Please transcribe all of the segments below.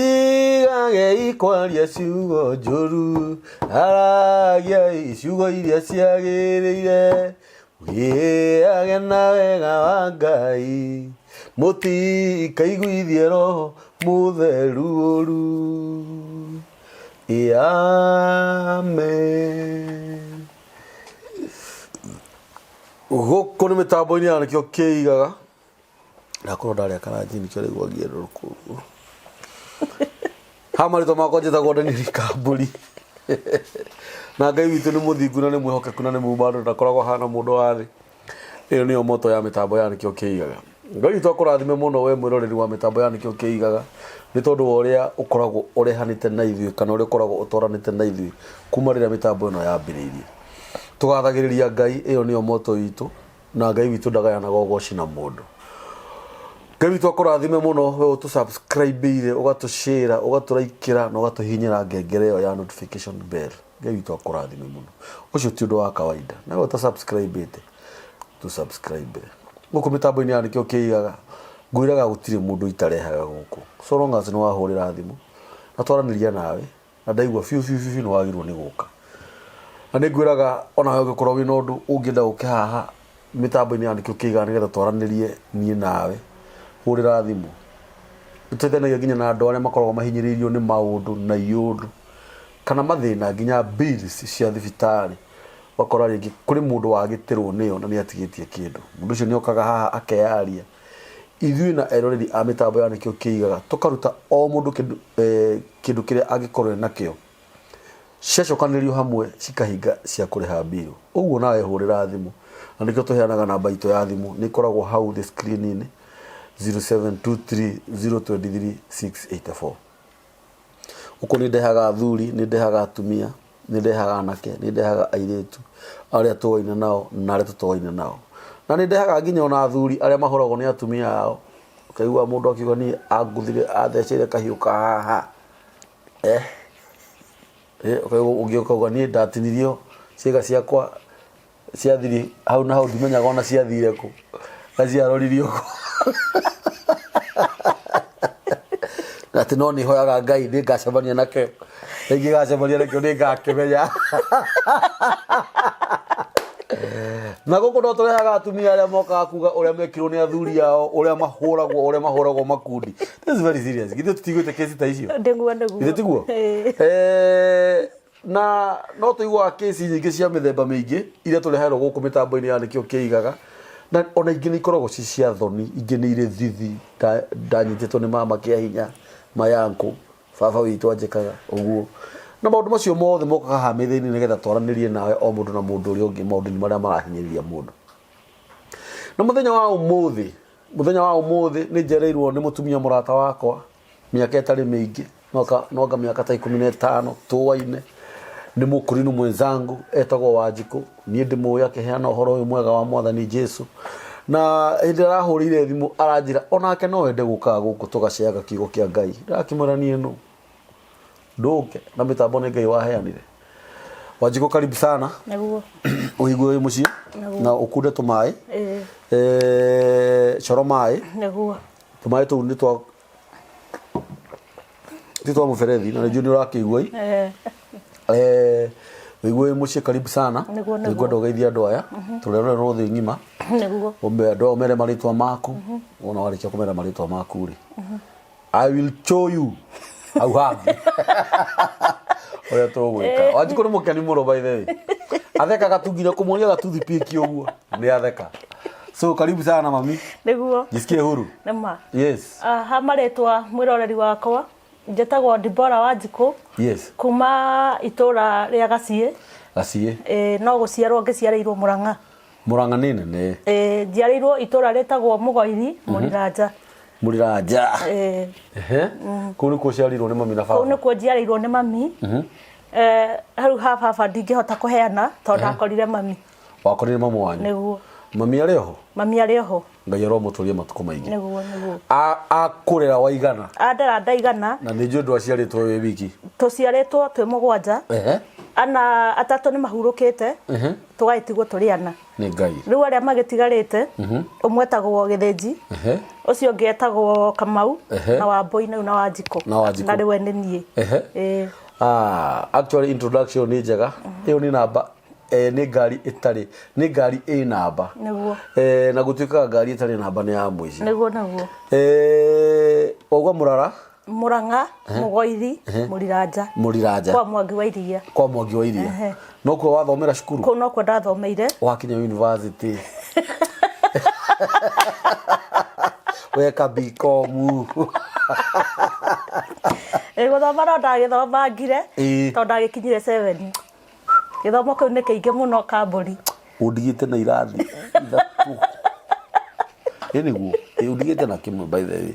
Gĩtigagei kwaria ciugo njũru, aragiai ciugo iria ciagĩrĩire, mũgĩage na wega wa Ngai, mũtikaiguithie Roho Mũtheru ũru. Amen. Gũkũ nĩ mĩtambo-inĩ ya nĩkĩo kĩigaga ndakorwo ndarĩa karanji nĩkĩo rĩu gwagie rũkũngũ ha marĩtwa makwa njĩtagwo Daniel Kambũri na Ngai witũ nĩ mũthingu na nĩ mwĩhokeku na nĩ muma andũ ndakoragwo hana mũndũ wa thĩ ĩyo nĩyo moto ya mĩtambo ya nĩkĩo kĩigaga Ngai witũ akũrathime mũno we mwĩroreri wa mĩtambo ya nĩkĩo kĩigaga nĩ tondũ wa ũrĩa ũkoragwo ũrehanĩte na ithuĩ kana ũrĩa ũkoragwo ũtwaranĩte na ithuĩ kuma rĩrĩa mĩtambo ĩno yambĩrĩirie tũgathagĩrĩria Ngai ĩyo nĩyo moto itũ na Ngai witũ ndagayanaga ũgoci na mũndũ. Ngai witũ akũrathime mũno we ũtũ subscribe-ire ũgatũshare ũgatũraikĩra na ũgatũhihinyĩra ngengere ĩyo ya notification bell. Ngai witũ akũrathime mũno. Ũcio ti ũndũ wa kawaida. Nawe ũta subscribe-ĩte tũ subscribe. Gũkũ mĩtambo-inĩ ya nĩkĩo kĩigaga ngwĩraga gũtirĩ mũndũ itarehaga gũkũ. So long as nĩ wahũrĩra thimũ na twaranĩria nawe na ndaigua biũ biũ biũ nĩ wagĩrĩirwo nĩ gũka na nĩ ngwĩraga onawe ũngĩkorwo wĩna ũndũ ũngĩenda ũke haha mĩtambo-inĩ ya nĩkĩo kĩigaga nĩgetha twaranĩrie niĩ nawe hũrĩra thimũ nĩtũteithanagia nginya na andũ arĩa makoragwo mahinyĩrĩirio nĩ maũndũ na iũndũ kana mathĩna nginya bills cia thibitarĩ ũgakora rĩngĩ kũrĩ mũndũ wagĩtĩrwo nĩyo na nĩ atigĩtie kĩndũ mũndũ ũcio nĩ okaga haha akeyaria Ithuĩ na eroreri a mĩtambo ya Nĩkĩo Kĩigaga tũkaruta o mũndũ kĩndũ, eh, kĩndũ kĩrĩa angĩkorwo e nakĩo. Ciacokanĩrĩrio hamwe cikahinga cia kũrĩha mbirũ. Ũguo nawe hũrĩra thimũ. Na nĩkĩo tũheanaga namba itũ ya thimũ, nĩ ĩkoragwo hau thĩ screen-inĩ 0723 023 684. Gũkũ nĩ ndehaga athuri, nĩ ndehaga atumia, nĩ ndehaga anake, nĩ ndehaga airĩtu, arĩa tũoine nao na arĩa tũtoaine nao. Na nĩ ndehaga nginya ona athuri arĩa mahũragwo nĩ atumia ao. Ũkaigua mũndũ akiuga niĩ anguthire atheceire kahiũ ka haha. Eh, eh, ũkaigua ũngĩ ũkauga niĩ ndatinirio ciĩga ciakwa cia thiri hau na hau ndimenyaga ona ciathire kũ na ciaroririo kũ atĩ no nĩ hoyaga ngai nĩ ngacemania nakĩo ingĩgacemania nakĩo nĩ ngakĩmenya na gũkũ no tũrehaga atumia arĩa mokaga kuga ũrĩa mekirwo nĩ athuri ao ũrĩa mahũragwo ũrĩa mahũragwo makundi this is very serious githĩ tũtiguĩte kesi ta icio Nĩguo nĩguo. githĩ tiguo Ĩĩ. Eh, na no tũiguaga kesi nyingĩ cia mĩthemba mĩingĩ iria tũreherwo gũkũ mĩtambo-inĩ ya nĩkĩo kĩigaga na ona ingĩ nĩ ikoragwo ci cia thoni ingĩ nĩ irĩ thithi ndanyitĩtwo nĩ mama kĩa hinya mayankũ baba witũ anjĩkaga ũguo na maũndũ macio mothe mokaga haha mĩthĩ-inĩ nĩgetha twaranĩrie nawe o mũndũ na mũndũ ũrĩa ũngĩ maũndũ-inĩ marĩa marahinyĩrĩria mũndũ na mũthenya wa ũmũthĩ mũthenya wa ũmũthĩ nĩ njereirwo nĩ mũtumia mũrata wakwa mĩaka ĩtarĩ mĩingĩ noanga mĩaka ta 15 tũaine nĩ mũkũrinũ mwenzangu etagwo Wanjikũ niĩ ndĩmũĩ akĩheana ũhoro ũyũ mwega wa mwathani Jesu na hĩndĩ ĩrĩa arahũrĩire thimũ aranjĩra onake no ende gũkaga gũkũ tũgaceaga kiugo kĩa Ngai ndakĩmwĩra niĩ nũ ndũke na mĩtambo nĩ Ngai waheanire Wanjikũ karibu sana Nĩguo. ũigue wĩ mũciĩ Nĩguo. na ũkunde tũmaĩ Ĩĩ. Eh, coro maĩ Nĩguo. tũmaĩ tũu nĩ twa ti twa mũberethi na nĩnjũĩ nĩ ũrakĩigua i Eh, Eh, ũigue wĩ mũciĩ karibu sana Nĩguo, nĩguo. nĩngwenda ũgeithie andũ aya tũrerorerwo thĩ ng'ima nĩguo Ũme- andũ aya ũmere marĩtwa maku wona warĩkia kũmera marĩtwa maku rĩ I will show you hau hangĩ ũrĩa tũgwĩka wanjikũ nĩ mũkeni mũno by the way athekaga tu nginya kũmuonia gatuthipiki ũguo nĩ atheka so karibu sana mami nĩguo jisikie huru nĩma yes Ah, ha marĩtwa mwĩroreri wakwa njĩtagwo Dibora Wanjikũ yes kuma itũra rĩa Gaciĩ gaciĩ Ĩ, no gũciarwo ngĩciarĩirwo Mũrang'a Mũrang'a nĩ nene Ĩ, njiarĩirwo itũra rĩtagwo Mũgoiri Mũriranja Mũriranja Ĩ, ehe kũu nĩkuo ũciarĩirwo nĩ mami na kũu baba nĩkuo njiarĩirwo nĩ mami Eh, hau ha baba ndingĩhota kũheana tondũ ndakorire mami wakorire mamu wanyu nĩguo mami arĩ oho mami arĩ oho ngai aromũtũria matukũ maingĩ nĩguo nĩguo akũrera waigana andera ndaigana na nĩ njũĩ ndwaciarĩtwo wĩ wiki tũciarĩtwo twĩ mũgwanja ehe Ana atatũ nĩ mahurũkĩte, tũgagĩtigwo tũrĩ ana. Nĩ Ngai. Rĩu arĩa magĩtigarĩte, ũmwe etagwo Gĩthĩnji, ũcio ũngĩ etagwo Kamau, na Wambũi na rĩu na Wanjikũ. Na Wanjikũ. Na rĩu we nĩ niĩ. Ĩĩ. Ah, actually introduction nĩ njega. Ĩyo nĩ namba nĩ ngari ĩtarĩ, nĩ ngari ĩ namba. Nĩguo. Na gũtuĩkaga ngari ĩtarĩ namba nĩ ya mũici. Nĩguo nĩguo. Wauga Mũrara? Mũrang'a, Mũgoiri, Mũriranja. Mũriranja. Kwa Mwangi wa Iria. Kwa Mwangi wa Iria. Nokuo wathomera cukuru? Kũu nokuo ndathomeire. Wakinya university. Weka BCom. Ĩ gũthoma no ndagĩthomangire tondũ ndagĩkinyire 7. Gĩthomo kĩu nĩ kĩingĩ mũno kambũri. Ũndigĩte na irathi ithatũ. Ĩ nĩguo, ũndigĩte na kĩmwe by the way.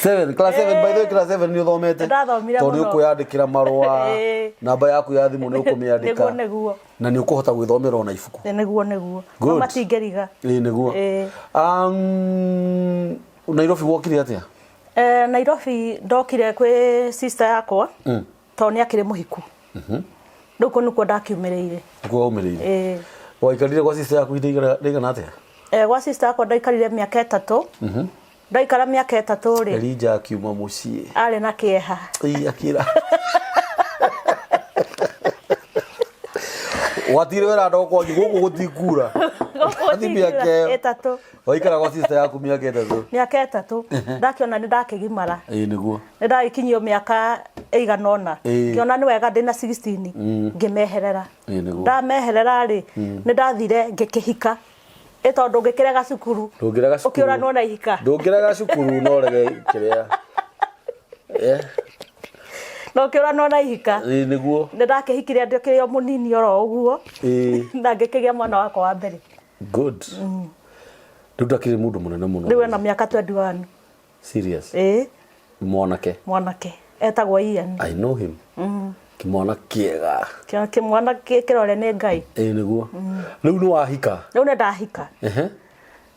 Seven, class seven, by the way, class seven nĩ ũthomete. Ndathomire Tondũ nĩ mũno. ũkwĩyandĩkĩra marũa, namba yaku ya thimũ nĩ ũkũmĩandĩka. Nĩguo, nĩguo. Na nĩ ũkũhota gwĩthomera ona ibuku. Nĩguo, nĩguo. Good. No matingĩriga. Ĩĩ nĩguo. Nairobi wokire atĩa? Nairobi ndokire kwĩ sister yakwa, tondũ nĩ akĩrĩ mũhiku. Rĩu kũu nĩkuo ndakiumĩrĩire. Nĩkuo waumĩrĩire? Waikarire gwa sister yaku ihinda rĩigana atĩa? Gwa sister yakwa ndaikarire mĩaka 3. Ndaikara mĩaka 3 rĩ. Elijah akiuma mũciĩ. Arĩ na kĩeha. Ĩĩ, akĩra. Watigire wĩra ndoo kwanyu gũkũ gũtikura. Gũkũ Ati mĩaka gũtikura. ĩyo. 3. Waikara gwa sister yaku mĩaka 3. Mĩaka 3. Ndakĩona nĩ ndakĩgimara. Ĩĩ nĩguo. Nĩ ndagĩkinyio mĩaka ĩigana ũna. Ngĩona nĩ wega ndĩna 16. Ngĩmeherera. Ĩĩ nĩguo. Ndameherera rĩ, nĩ ndathire ngĩkĩhika. Ĩ tondũ ndũngĩkĩrega cukuru. Ndũngĩrega cukuru. Ũkĩũranwo na ihika. Ndũngĩrega cukuru no ũrege kĩrĩa. No ũkĩũranwo na ihika. Ĩĩ nĩguo. Nĩ ndakĩhikire ndĩkĩrĩ o mũnini oro ũguo. Na ngĩkĩgĩa mwana wakwa wa mbere. Good. Rĩu ndakĩrĩ mũndũ mũnene mũno. Rĩu ena mĩaka 21. Serious? Ĩĩ. Mwanake. Mwanake. Etagwo Ian. I know him. Kĩmwana kĩega. Kĩmwana kĩrore nĩ Ngai. Ĩĩ nĩguo. Rĩu nĩ wahika? Rĩu nĩ ndahika.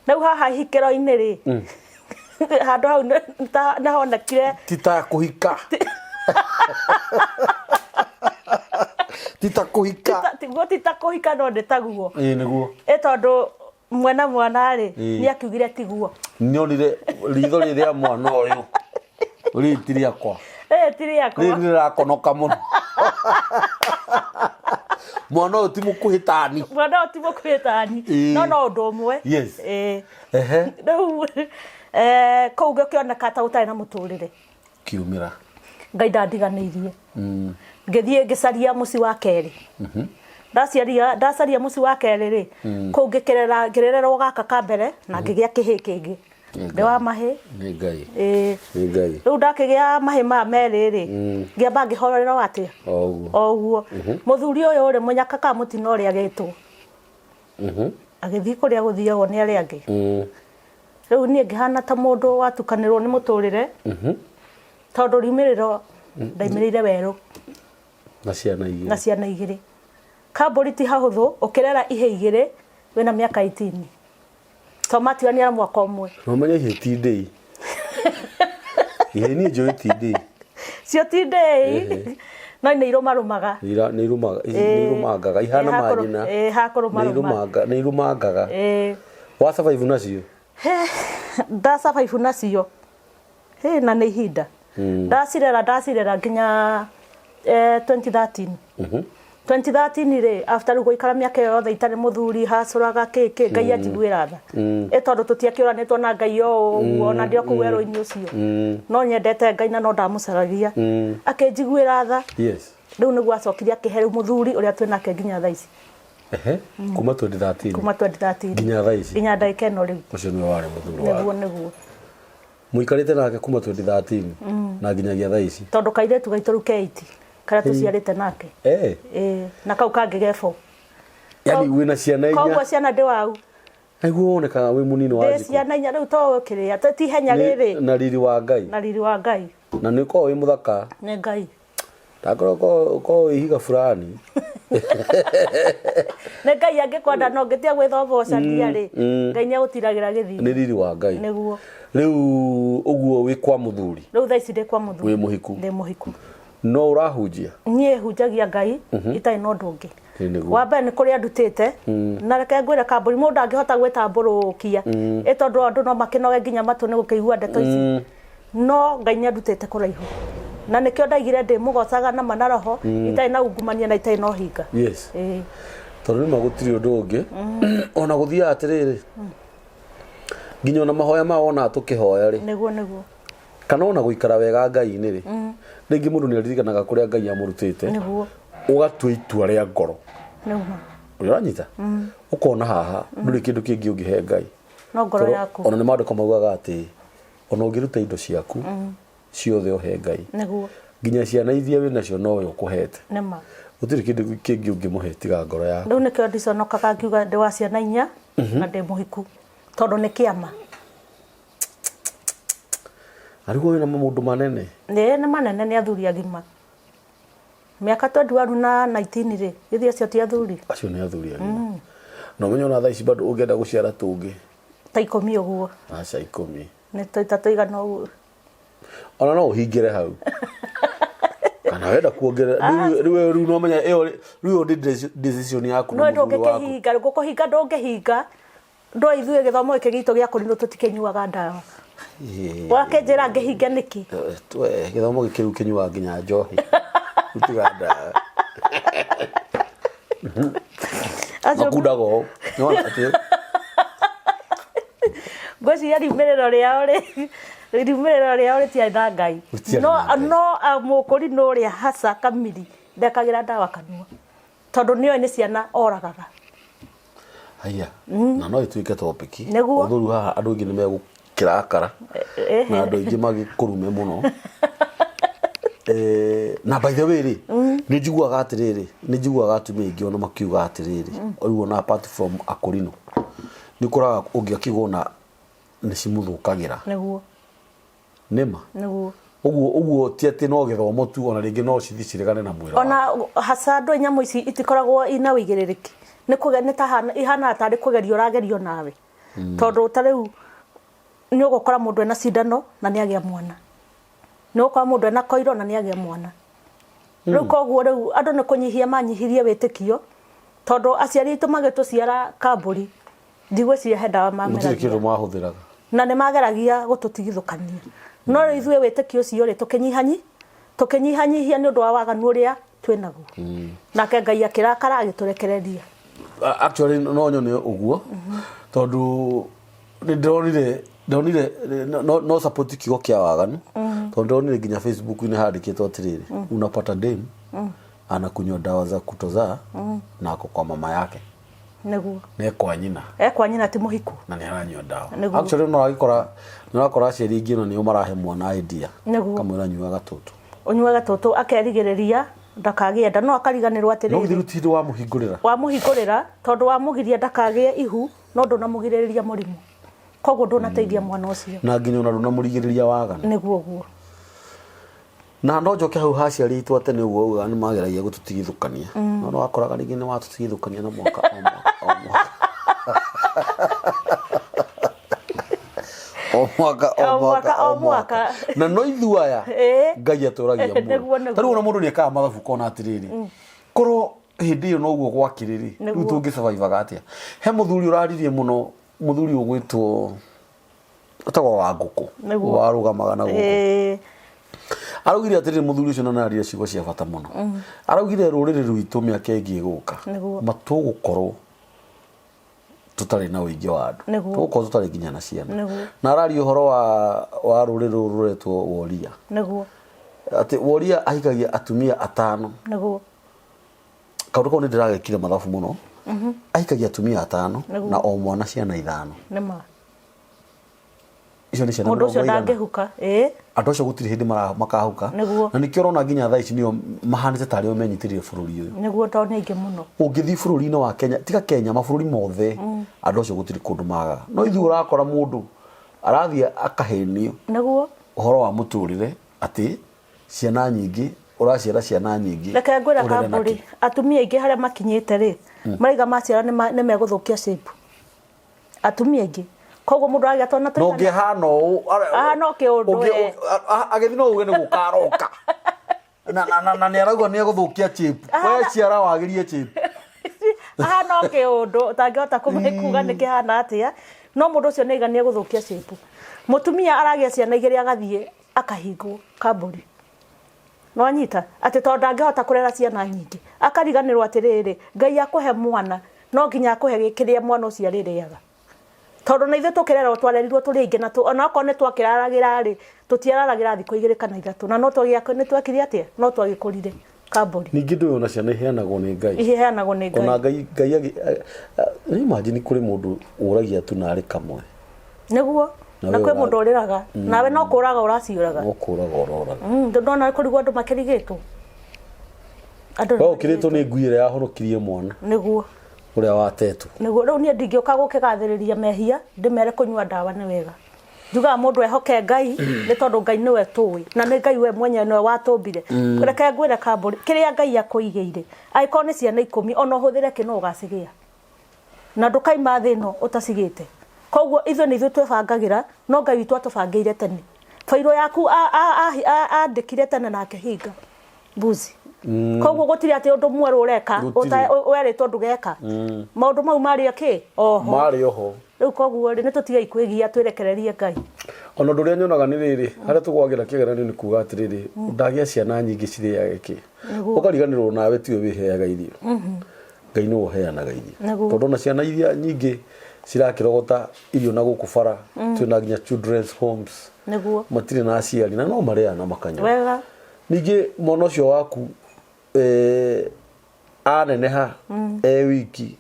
Rĩu haha ihikĩro-inĩ rĩ, handũ hau nĩ honekire. Ti ta kũhika. Ti ta kũhika. Tiguo ti ta kũhika no nĩ taguo. Ĩĩ nĩguo. Ĩ tondũ mwena mwana rĩ, nĩ akiugire tiguo. Nĩonire ritho rĩrĩa mwana ũyũ. Rĩrĩ ti rĩakwa. Rĩrĩ ti rĩakwa. Rĩrĩ nĩrĩrakonoka mũno. Mwana ũyũ ti mũkuhĩ tani. Mwana ũyũ ti mũkuhĩ tani. No no ũndũ ũmwe. Yes. Ĩĩ. Rĩu kũu gũkĩoneka ta gũtarĩ na mũtũrĩre. Kiumĩra. Ngai ndandiganĩirie. Ngĩthiĩ ngĩcaria mũciĩ wa kerĩ. Ndacaria, ndacaria mũciĩ wa kerĩ rĩ, kũu ngĩkĩrera, ngĩrererwo gaka ka mbere na ngĩgĩa kĩhĩ kĩngĩ. Ndĩ wa mahĩ. Nĩ Ngai. Ĩĩ. Nĩ Ngai. Rĩu ndakĩgĩa mahĩ maya merĩ rĩ, ngĩamba ngĩhorerwo atĩa? O ũguo. O ũguo. Mũthuri ũyũ rĩ, mũnyaka ka mũtino ũrĩa agĩtwo. Agĩthiĩ kũrĩa gũthiagwo nĩ arĩa angĩ. Rĩu niĩ ngĩhana ta mũndũ watukanĩrwo nĩ mũtũrĩre. Tondũ riumĩrĩro ndaimĩrĩire werũ. Na ciana igĩrĩ. Na ciana igĩrĩ. Kambũri ti hahũthũ, ũkĩrera ihĩ igĩrĩ wĩna mĩaka 18. To matiganire mwaka ũmwe. No ũmenye ihĩ ti ndĩi. Ihĩ niĩ njũĩ ti ndĩi. Cio ti ndĩi. No nĩ irũmarũmaga. Nĩ irũmangaga, ihana manyina. Hakũrũmarũma. Nĩ irũmangaga. Wa survive nacio? Nda survive nacio. Na nĩ ihinda. Ndacirera, ndacirera nginya 2013. 2013 rĩ, after rĩu gũikara mĩaka ĩyo yothe itarĩ mũthuri, hacũraga kĩ kĩ, Ngai anjiguĩra tha. Ĩ tondũ tũtiakĩũranĩtwo na Ngai o ũguo, ona ndĩ o kũu werũ-inĩ ũcio. No nyendete Ngai na no ndamũcaragia. Akĩnjiguĩra tha. Rĩu nĩguo acokire akĩhe rĩu mũthuri ũrĩa twĩ nake nginya thaa ici. Kuma 2013. Kuma 2013. Nginya thaa ici. Nginya ndagĩka ĩno rĩu. Ũcio nĩwe warĩ mũthuri waku. Nĩguo, nĩguo. Mũikarĩte nake kuma 2013 na nginyagia thaa ici. Tondũ kairĩtu gaitũ rĩu ke 8 karĩa tũciarĩte nake. Na kau kangĩ ge 4. Yaani wĩna ciana inya. Koguo ciana ndĩ wau. Nĩguo wonekaga wĩ mũnini wa Ndĩ njikũ. ciana inya rĩu to ũkĩrĩa, ti ihenya rĩrĩ. Na riri wa Ngai. Na riri wa Ngai. Na nĩ ũkoragwo wĩ mũthaka. Nĩ Ngai. Ndakorwo ũkorwo wĩ ihiga fulani. Nĩ Ngai angĩkwenda no ngĩtia gwĩthobocania rĩ, Ngai nĩ agũtiragĩra gĩthithi. Nĩ riri wa Ngai. Nĩguo. Rĩu ũguo wĩ kwa mũthuri. Rĩu thaa ici ndĩ kwa mũthuri. Wĩ mũhiku. Ndĩ mũhiku. No ũrahunjia? Niĩ hunjagia Ngai itarĩ na ũndũ ũngĩ. Ĩ, nĩguo. Wa mbere nĩ kũrĩa ndutĩte, na reke ngwĩre kambũri mũndũ ndangĩhota gwĩtambũrũkia ĩ tondũ andũ no makĩnoge nginya matũ nĩ gũkĩigua ndeto ici, no Ngai nĩ andutĩte kũraihu, na nĩkĩo ndaigire ndĩ mũgocaga na ma na roho, itarĩ na ungumania na itarĩ na ũhinga. Yes. Ĩĩ. Tondũ nĩma gũtirĩ ũndũ ũngĩ ona gũthiaga atĩrĩrĩ, nginya ona mahoya ma wonaga tũkĩhoya rĩ, Nĩguo, nĩguo. Kana ona gũikara wega Ngai-inĩ rĩ, rĩngĩ mũndũ nĩ aririkanaga kũrĩa Ngai amũrutĩte. Nĩguo. Ũgatua itua rĩa ngoro. Nĩguo. Ũranyita? Ũkona haha ndũrĩ kĩndũ kĩngĩ ũngĩhe Ngai. No ngoro yaku. Ona nĩ maandĩko maugaga atĩ ona ũngĩruta indo ciaku ciothe ũhe Ngai. Nĩguo. Nginya ciana iria wĩ nacio nowe ũkũhete. Nĩma. Gũtirĩ kĩndũ kĩngĩ ũngĩmũhe tiga ngoro yaku. Rĩu nĩkĩo ndiconokaga ngiuga ndĩ wa ciana inya na ndĩ mũhiku, tondũ nĩ kĩama. Na rĩu wĩna maũndũ manene. Ĩĩ nĩ manene, nĩ athuri agima. Mĩaka 21 na 19 rĩ, githĩ acio ti athuri? Acio nĩ athuri agima. Na ũmenye ona thaa ici bado ũngĩenda gũciara tũngĩ. Ta 10 ũguo. Aca 10. Nĩ ta tũigana ũguo. Ona no ũhingĩre hau. Kana wenda kuongerera, rĩu rĩu no menya ĩyo rĩu ĩyo nĩ decision yaku na No mũthuri waku. ndũngĩkĩhinga, gũkũhinga ndũngĩhinga. Ndũĩ ithuĩ gĩthomo gĩkĩ gitũ gĩa kũrinwo tũtikĩnyuaga ndawa. Wakĩnjĩra ngĩhinge nĩkĩ? Gĩthomo gĩkĩ rĩu kĩnyuaga nginya njohi. Gũtiga ndawa. Makundaga ũũ. Nĩwona atĩ Ngwĩciria riumĩrĩro rĩao rĩ, riumĩrĩro rĩao rĩtiarĩ na Ngai. Rĩtiarĩ No na Ngai. no mũkũrinũ ũrĩa haca kamiri ndekagĩra ndawa kanua. Tondũ nĩoĩ nĩ ciana oragaga. Haiya, na no ĩtuĩke topic. Nĩguo. Although rĩu haha andũ aingĩ nĩ megũkĩrakara na andũ aingĩ magĩkũrume mũno. Na by the way rĩ, nĩ njiguaga atĩrĩrĩ, nĩ njiguaga atumia aingĩ ona makiuga atĩrĩrĩ, rĩu ona apart from akũrinũ, nĩ ũkoraga ũngĩ akiuga ona nĩ cimũthũkagĩra. Nĩguo. Nĩma. Nĩguo. Ũguo ũguo ti atĩ no gĩthomo tu, ona rĩngĩ no cithi ciregane na mwĩra. Ona haca ndũĩ nyamũ ici itikoragwo ina ũigĩrĩrĩki. Nĩ kũge nĩ ta ihanaga tarĩ kũgerio ũragerio nawe. Tondũ ta rĩu nĩ ũgũkora mũndũ ena cindano na nĩ agĩa mwana. Nĩ ũgũkora mũndũ ena koiro na nĩ agĩa mwana. Rĩu koguo rĩu andũ nĩ kũnyihia manyihirie wĩtĩkio, tondũ aciari aitũ magĩtũciara kambũri, ndigwĩciria he ndawa Gũtirĩ mameragia. kĩndũ mahũthĩraga. Na nĩ mageragia gũtũtigithũkania. No rĩu ithuĩ wĩtĩkio ũcio rĩ, tũkĩnyihanyihia nĩ ũndũ wa waganu ũrĩa twĩnaguo. Nake Ngai akĩrakara agĩtũrekereria. Actually no nyone ũguo, tondũ nĩ ndĩronire, ndonire, no, no support kiugo kĩa waganu, tondũ ndĩronire nginya Facebook-inĩ handĩkĩtwo atĩrĩrĩ, unapata dem anakunywa dawa za kutozaa na ako kwa mama yake. Nĩguo. Nĩ kwa nyina. E kwa nyina ti mũhiku. Na nĩ aranyua ndawa. Nĩguo. Actually no agĩkora, nĩ ũrakora aciari aingĩ ona nĩo marahe mwana idea. Nĩguo. Kamwĩra nyua gatũtũ. Ũnyue gatũtũ akerigĩrĩria ndakagĩe nda, no akariganĩrwo atĩrĩrĩ. No githĩ ti wamũhingũrĩra? Wamũhingũrĩra tondũ wamũgiria ndakagĩe ihu, no ndũnamũgirĩrĩria mũrimũ. Koguo ndũnateithia mwana ũcio. Na nginya ona ndũnamũrigĩrĩria waganu. Nĩguo ũguo. Na no njoke hau ha aciari aitũ a tene ũguo augaga nĩ mageragia gũtũtigithũkania. No nĩ wakoraga rĩngĩ nĩ watũtigithũkania na mwaka o mwaka o mwaka. O mwaka o O mwaka mwaka, o o mwaka. mwaka. Na no ithuĩ aya Ngai atũragia muoyo. Nĩguo, nĩguo. Ta rĩu ona mũndũ nĩ ekaga mathabu kona atĩrĩrĩ, korwo hĩndĩ ĩyo noguo gwakĩrĩ rĩ, rĩu tũngĩ survive atĩa? He mũthuri ũraririe mũno, mũthuri ũgwĩtwo etagwo wa ngũkũ, Nĩguo. warũgamaga na gũkũ. Araugire atĩrĩrĩ, mũthuri ũcio na nĩararirie ciugo cia bata mũno. Araugire rũrĩrĩ rwitũ mĩaka ĩngĩ ĩgũka, Nĩguo. matũgũkorwo tũtarĩ na ũingĩ wa andũ. Nĩguo. Tũgũkorwo tũtarĩ nginya na ciana. Nĩguo. Na araria ũhoro wa rũrĩrĩ rũrũ rũretwo Woria. Nĩguo. Atĩ Woria ahikagia atumia atano. Nĩguo. Kaũndũ kau nĩ ndĩragekire mathabu mũno. Ahikagia atumia atano Nĩguo. na o mwana ciana ithano. Nĩma. Icio nĩ ciana Mũndũ ũcio mĩrongo ĩigana? ndangĩhuka. Ĩĩ. Andũ acio gũtirĩ hĩndĩ makahuka. Nĩguo. Na nĩkĩo ũrona nginya thaa ici nĩo mahanĩte tarĩ o menyitĩrĩire bũrũri ũyũ. Nĩguo, tondũ nĩ aingĩ mũno. Ũngĩthiĩ bũrũri-inĩ wa Kenya, tiga Kenya, mabũrũri mothe, andũ acio gũtirĩ kũndũ magaga. No ithuĩ ũrakora mũndũ arathiĩ akahenio Nĩguo. ũhoro wa mũtũrĩre atĩ ciana nyingĩ, ũraciara ciana nyingĩ. Reke ngwĩre ũrere na kambũri, kĩ? atumia aingĩ harĩa makinyĩte rĩ, maraiga maciara nĩ megũthũkia shape. Atumia aingĩ. Koguo mũndũ agĩa twana Na tũigana. ũngĩhana ũũ, Ahana o kĩũndũ, agĩthiĩ no uge nĩ gũka aroka. Na nĩ arauga nĩ egũthũkia chip. We ciara wagĩrie chip. Ahana o kĩũndũ ũtangĩhota kũmekuga nĩ kĩhana atĩa, no mũndũ ũcio nĩ aiga nĩ egũthũkia shape. Mũtumia aragĩa ciana igĩrĩ agathiĩ akahingwo kambũri. Nĩwanyita? Atĩ tondũ ndangĩhota kũrera ciana nyingĩ. Akariganĩrwo atĩrĩrĩ, Ngai akũhe mwana, no nginya akũhe kĩrĩa mwana ũcio arĩrĩaga. Tondũ na ithuĩ tũkĩrerwo twarerirwo tũrĩ aingĩ na ona okorwo nĩ twakĩraragĩra rĩ, tũtiararagĩra thikũ igĩrĩ kana ithatũ. Na no nĩ twekire atĩa? No twagĩkũrire kambũri. Ningĩ ndũĩ ona ciana iheanagwo nĩ Ngai. Iheanagwo nĩ Ngai. Ona Ngai Ngai agĩ imagine kũrĩ mũndũ ũragia tu narĩ kamwe. Nĩguo. Na kwĩ mũndũ ũrĩraga. Nawe no kũraga ũraciũraga. No kũraga ũroraga. Ndona kũrigwo andũ makĩrigĩtwo. Andũ nĩ ũkĩrĩtwo nĩ ngui ĩrĩa yahonokirie mwana. Nĩguo. Ũrĩa watetwo. Nĩguo. Rĩu niĩ ndingĩũka gũkĩgathĩrĩria mehia ndĩmere kũnyua ndawa nĩ wega. Njugaga mũndũ ehoke Ngai nĩ tondũ Ngai nĩwe tũĩ na nĩ Ngai we mwenyewe nĩwe watũmbire. Reke ngwĩre kambũri, kĩrĩa Ngai akũigĩire angĩkorwo nĩ ciana ikũmi ona ũhũthĩre kĩ no ũgacigĩa. Na ndũkaima thĩ ĩno ũtacigĩte. Koguo ithuĩ nĩ ithuĩ twĩbangagĩra no Ngai witũ atũbangĩire tene. Bairũ yaku andĩkire tene na akĩhinga. Mbuzi. Koguo gũtirĩ atĩ ũndũ mwerũ ũreka werĩtwo ndũgeka. Maũndũ mau marĩ kĩ? Oho. Marĩ oho. Rĩu koguo rĩ, nĩ tũtigei kwĩgia twĩrekererie Ngai. Ona ũndũ ũrĩa nyonaga nĩ rĩrĩ, harĩa tũgwagĩra kĩgeranio nĩ kuga atĩrĩrĩ, ndagĩa ciana nyingĩ cirĩage kĩ. Ũkariganĩrwo nawe tiwe wĩheaga irio. Ngai nĩwe ũheanaga irio. Tondũ ona ciana iria nyingĩ cirakĩrogota irio na gũkũ bara, twĩna nginya children's homes. Matirĩ na aciari na no marĩaga na makanyua. Wega. Ningĩ mwana ũcio waku aneneha e wiki.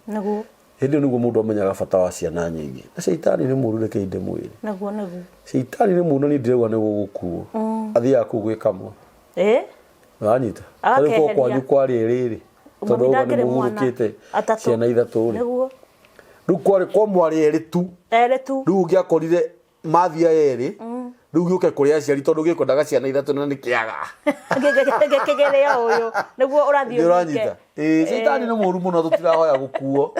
Hĩndĩ ĩyo nĩguo mũndũ amenyaga bata wa ciana nyingĩ. Na caitani nĩ mũru reke ndĩmwĩre. Nĩguo nĩguo. Caitani nĩ mũru na niĩ ndĩrauga nĩ gũgũkuo. Athiaga kũu gwĩ kamwe. Wanyita? Rĩu ko kwanyu kwarĩ erĩ rĩ. Tondũ ũguo nĩ mũhurũkĩte ciana ithatũ rĩ. Nĩguo. Rĩu kwarĩ kwa mwarĩ erĩ tu. Erĩ tu. Rĩu ũngĩakorire mathia erĩ rĩu gĩũke kũrĩ aciari tondũ gĩkwendaga ciana ithatũ na nĩ kĩaga. Gĩkĩgĩrĩo ũyũ nĩguo ũrathiĩ Nĩ ũranyita? Ĩĩ, caitani nĩ mũru mũno tũtirahoya gũkuo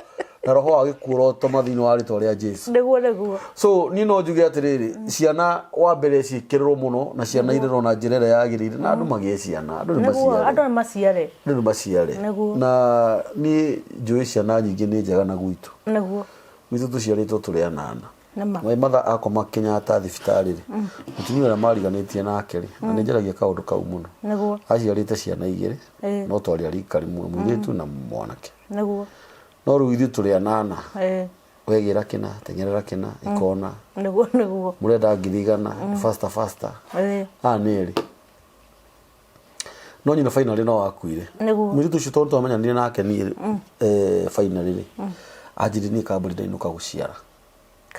na roho wa gĩkuo ũrotoma thĩinĩ wa rĩtwa rĩa Jesu. Nĩguo nĩguo. So niĩ no njuge atĩrĩrĩ, ciana wa mbere ciĩkĩrĩrwo mũno na ciana irerwo na njĩra ĩrĩa yagĩrĩire na andũ magĩe ciana, andũ nĩ maciare. Andũ nĩ maciare. Andũ nĩ maciare. Nĩguo. Na niĩ njũĩ ciana nyingĩ nĩ njega na gwitũ. Nĩguo. Gwitũ tũciarĩtwo tũrĩ anana. Nĩma. My mother akoma Kenyatta thibitarĩ rĩ, mũtumia ũrĩa mariganĩtie nake rĩ, na nĩ njaragia kaũndũ kau mũno. Nĩguo. Aciarĩte ciana igĩrĩ, no twarĩ a rika rĩmwe, mũirĩtu na mwanake. Nĩguo. No rĩu ithuĩ tũrĩ anana. Wegĩra kĩna, teng'erera kĩna, ikona. Nĩguo nĩguo. Mũrenda 1,000, faster faster. Aya nĩ erĩ. No nyina finally no akuire. Nĩguo. Mũirĩtu ũcio tondũ twamenyanire nake niĩ finally rĩ, anjĩrire niĩ kambũri ndainũka gũciara.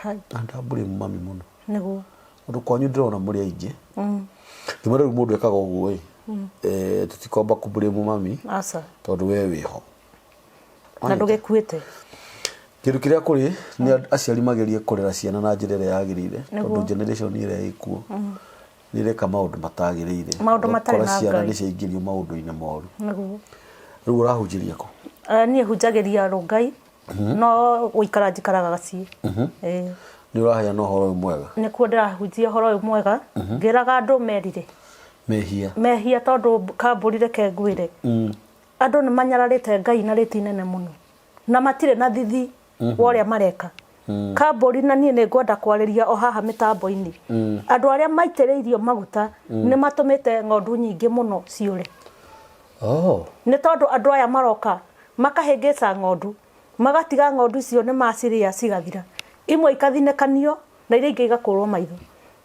Kai. Na ndambũrĩ mami mũno. Nĩguo. Tondũ kwanyu ndĩrona mũrĩ aingĩ. Ngĩmwĩra rĩu mũndũ ekaga ũguo ĩ, tũtikwamba kũblame mami. Aca. Tondũ we wĩho. Na ndũgĩkuĩte. Kĩndũ kĩrĩa kũrĩ nĩ aciari magerie kũrera ciana na njĩra ĩrĩa yagĩrĩire tondũ generation ĩrĩa ĩkuo nĩ ĩreka maũndũ matagĩrĩire. Maũndũ matarĩ Ũgakora na ciana Ngai. nĩ ciaingĩrio maũndũ-inĩ moru. Nĩguo. Rĩu ũrahunjĩria kũ? Niĩ hunjagĩria Rongai no gũikara njikaraga gaciĩ. Ĩĩ. Nĩ ũraheana ũhoro ũyũ mwega? Nĩkuo ndĩrahunjia ũhoro ũyũ mwega ngĩraga andũ merire. Mehia. Mehia tondũ kambũri reke ngwĩre. Andũ nĩ manyararĩte Ngai na rĩti nene mũno na matirĩ na thithi wa ũrĩa mareka. Kambũri na niĩ nĩ ngwenda kwarĩria o haha mĩtambo-inĩ. Andũ arĩa maitĩrĩirio maguta nĩ matũmĩte ng'ondu nyingĩ mũno ciũre. Oh. Nĩ tondũ andũ aya maroka makahĩngĩca ng'ondu, magatiga ng'ondu icio nĩ macirĩa cigathira. Imwe ikathinĩkanio na iria ingĩ igakũrwo maitho.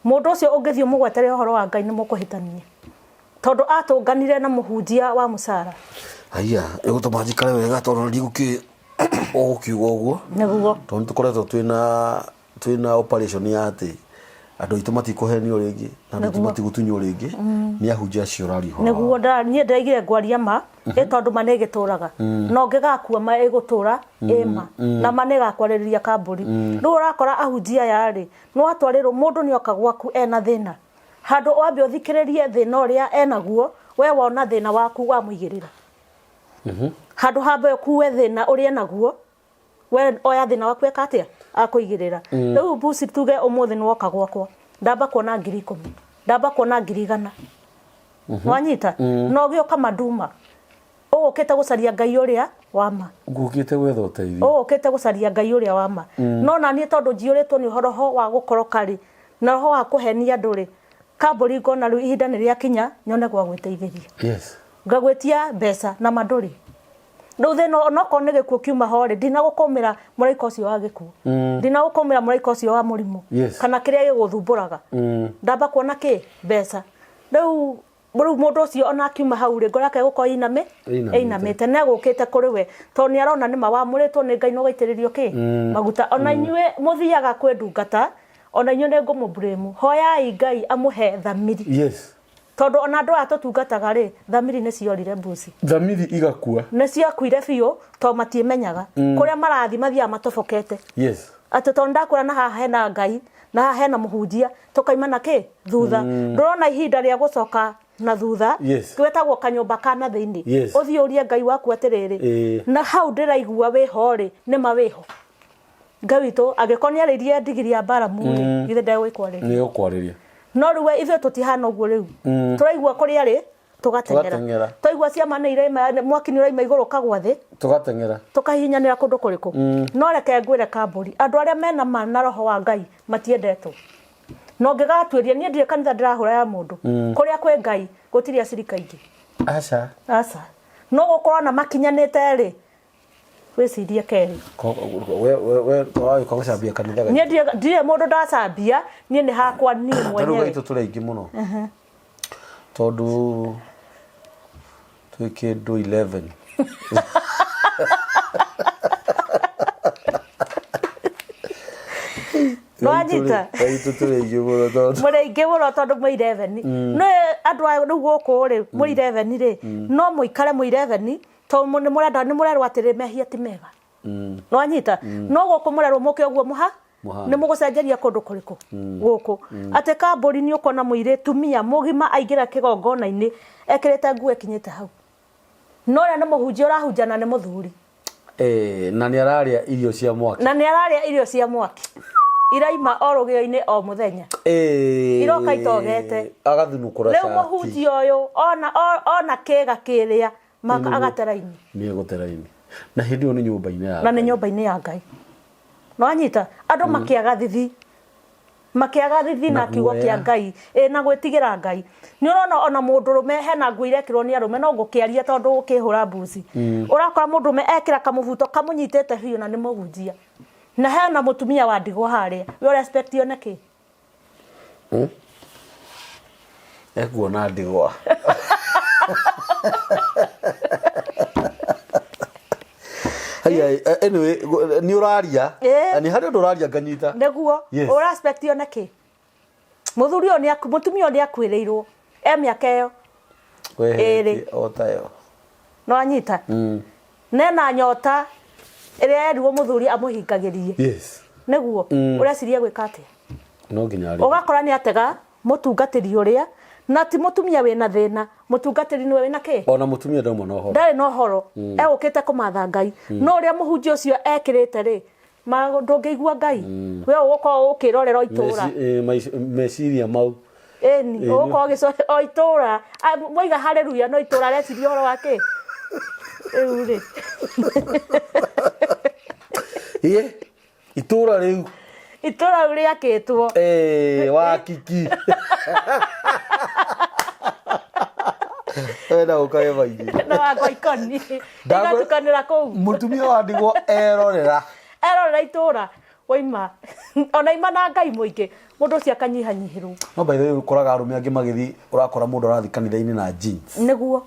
Mũndũ ũcio ũngĩthiĩ ũmũgwetere ũhoro wa Ngai nĩ mũkũhĩtania. Tondũ atũnganire na mũhunjia wa mũcara. Haiya, ĩgũtũma njikare wega tondũ ndigũkĩ ũgũkiuga ũguo. Nĩguo. Tondũ nĩ tũkoretwo twĩna operation ya atĩ andũ aitũ matikũhenio rĩngĩ na andũ aitũ matigũtunywo rĩngĩ nĩ ahunjia acio ũraria ũhoro Nĩguo niĩ ndĩraigire ngwaria ma ĩ tondũ ma nĩ ĩgĩtũraga na ũngĩgakua ma ĩgũtũra ĩ ma na ma nĩ ĩgakwarĩrĩria kambũri. Rĩu ũrakora ahunjia aya rĩ, nĩ watwarĩrwo mũndũ nĩ oka gwaku ena thĩna. Handũ wambe ũthikĩrĩrie thĩna ũrĩa enaguo, we wona thĩna waku wamũigĩrĩra. Handũ hambe ũkue thĩna ũrĩa enaguo, we oya thĩna waku eka atĩa? Akũigĩrĩra. Rĩu mbuci tuge ũmũthĩ nĩ woka gwakwa, ndamba kuona 10,000, ndamba kuona 100,000. Wanyita na ũgĩũka manduma ũgũkĩte gũcaria Ngai ũrĩa wa ma. Ngũkĩte gwetha ũteithio. Ũgũkĩte gũcaria Ngai ũrĩa wa ma. No na niĩ tondũ njiyũrĩtwo nĩ roho wa gũkoroka rĩ, na roho wa kũhenia andũ rĩ, kambũri ngona rĩu ihinda nĩ rĩakinya nyone gwa gwĩteithĩria. Yes. Ngagwĩtia mbeca na ma ndũrĩ. Rĩu thĩna onokorwo nĩ gĩkuũ kiuma ho rĩ, ndinagũkũmĩra mũraika ũcio wa gĩkuũ. Ndinagũkũmĩra mũraika ũcio wa mũrimũ. Yes. Kana kĩrĩa gĩgũthumbũraga. Ndamba kuona kĩ? Mbeca. Rĩu rĩu mũndũ ũcio ona akiuma hau rĩ, ngoro yake ĩgũkorwo ĩinamĩ Ĩinamĩte. ĩinamĩte na egũkĩte kũrĩ we tondũ nĩ arona nĩma wamũrĩtwo nĩ Ngai na ũgaitĩrĩrio kĩ? Maguta. Ona inyuĩ mũthiaga kwĩ ndungata, ona inyuĩ nĩ ngũmũ blame. Hoyai Ngai amũhe thamiri. Yes. Tondũ ona andũ aya tũtungataga rĩ, thamiri nĩ ciorire mbuci. Thamiri igakua. Nĩ ciakuire biũ tondũ matiĩmenyaga. Kũrĩa marathiĩ mathiaga matobokete. Yes. Atĩ tondũ ndakwĩra na haha hena Ngai, na haha hena mũhunjia, tũkaima na kĩ? Thutha. Ndũrona ihinda rĩa gũcoka na thutha. Yes. Gwĩtagwo kanyũmba ka na thĩinĩ. Yes. Ũthiĩ ũrie Ngai waku atĩrĩrĩ, na hau ndĩraigua wĩho rĩ, nĩma wĩho. Ngai witũ angĩkorwo nĩ arĩirie ndigiri ya Balamu rĩ, githĩ ndegwĩkwarĩria? Nĩ egũkwarĩria. No rĩu we ithuĩ tũtihana ũguo rĩu. Tũraigua kũrĩa rĩ, tũgateng'era. Tũgateng'era. Twaigua ciama nĩ iraima, mwaki nĩ ũraima igũrũ ũkagwa thĩ. Tũgateng'era. Tũkahihinyanĩra kũndũ kũrĩkũ. No reke ngwĩre kambũri, andũ arĩa mena ma na roho wa Ngai matiendetwo. Na ũngĩgatuĩria, niĩ ndirĩ kanitha ndĩrahũra ya mũndũ. Kũrĩa kwĩ Ngai, gũtirĩ acirika aingĩ. Aca. Aca. No gũkorwo na makinyanĩte rĩ, wĩcirie kerĩ. We wagĩũka gũcambia kanitha Niĩ ndirĩ mũndũ ndacambia, niĩ nĩ hakwa niĩ Tarĩu mwenyewe. gaitũ tũrĩ aingĩ mũno. Tondũ twĩ kĩndũ 11. Nĩwanyita? Gaitũ tũrĩ aingĩ mũno tondũ Mũrĩ aingĩ mũno tondũ mwĩ 11. No andũ aya rĩu gũkũ rĩ, mwĩ 11 rĩ, no mũikare mwĩ 11 tondũ nĩ mũrenda nĩ mũrerwo atĩrĩ mehia ti mega. Nĩwanyita? No gũkũ mũrerwo mũke ũguo mũha Mũhana. nĩ mũgũcenjeria kũndũ kũrĩkũ gũkũ. Atĩ kambũri nĩ ũkona mũirĩtu mia mũgima aingĩra kĩgongona-inĩ ekĩrĩte nguo ĩkinyĩte hau. No ũrĩa nĩ mũhunjia ũrahunjia na nĩ mũthuri. Na nĩ ararĩa irio cia mwaki. Na nĩ ararĩa irio cia mwaki. Iraima o rũgĩo-inĩ o mũthenya. Iroka itogete. Agathunũkũra Rĩu cati. mũhunjia ũyũ ona kĩga kĩrĩa agateraini. Nĩ egũteraini. Na hĩndĩ ĩyo nĩ nyũmba-inĩ ya Na nĩ Ngai. nyũmba-inĩ ya Ngai. Nĩwanyita? Andũ makĩaga thithi. Makĩaga thithi na Na kiugo kĩa guoya. Ngai. Ĩ na gwĩtigĩra Ngai. Nĩ ũrona ona mũndũrũme hena nguo irekĩrwo nĩ arũme no ngũkĩaria tondũ ũkĩhũra mbuci. Ũrakora mũndũrũme ekĩra kamũbuto kamũnyitĩte biũ na nĩ mũhunjia. Na hena mũtumia wa ndigwa harĩa. We ũra expect one kĩ? Ekuona ndigwa. Haya, anyway, nĩ ũraria. Nĩ harĩ ũndũ ũraria nganyita. Nĩguo. Yes. Ũra expect one kĩ? Mũthuri ũyũ nĩ mũtumia ũyũ nĩ akuĩrĩirwo e mĩaka ĩyo. Weheretie o tayo. Nĩwanyita? Nena nyota ĩrĩa erirwo mũthuri amũhingagĩrie. Yes. Nĩguo. Ũreciria gwĩka atĩa? No nginya arĩhe. Ũgakora nĩ atega mũtungatĩri ũrĩa na ti mũtumia wĩna thĩna, mũtungatĩri nĩwe wĩna kĩ? Ona mũtumia ndauma na ũhoro. Ndarĩ na ũhoro. Egũkĩte kũmatha Ngai. No ũrĩa mũhunjia ũcio ekĩrĩte rĩ, ndũngĩigua Ngai. We ũgũkorwo ũkĩrorera o itũra. Meciria mau. Ĩni, ũgũkorwo ũgĩcoria o itũra. Mwaiga haleluya no itũra areciria ũhoro wa kĩ? Rĩu rĩ. Ĩĩ, itũra rĩu. Itũra rĩu rĩakĩtwo. Ĩĩ, wa kiki. Wenda gũkae maingĩ. Na wa ngoikoni. Igatukanĩra kũu. Mũtumia wa ndigwa erorera. Erorera itũra. Waima. Ona ima na Ngai mũingĩ. Mũndũ ũcio akanyihanyihĩrwo. No by the way ũkoraga arũme angĩ magĩthiĩ ũrakora mũndũ arathiĩ kanitha-inĩ na jeans. Nĩguo.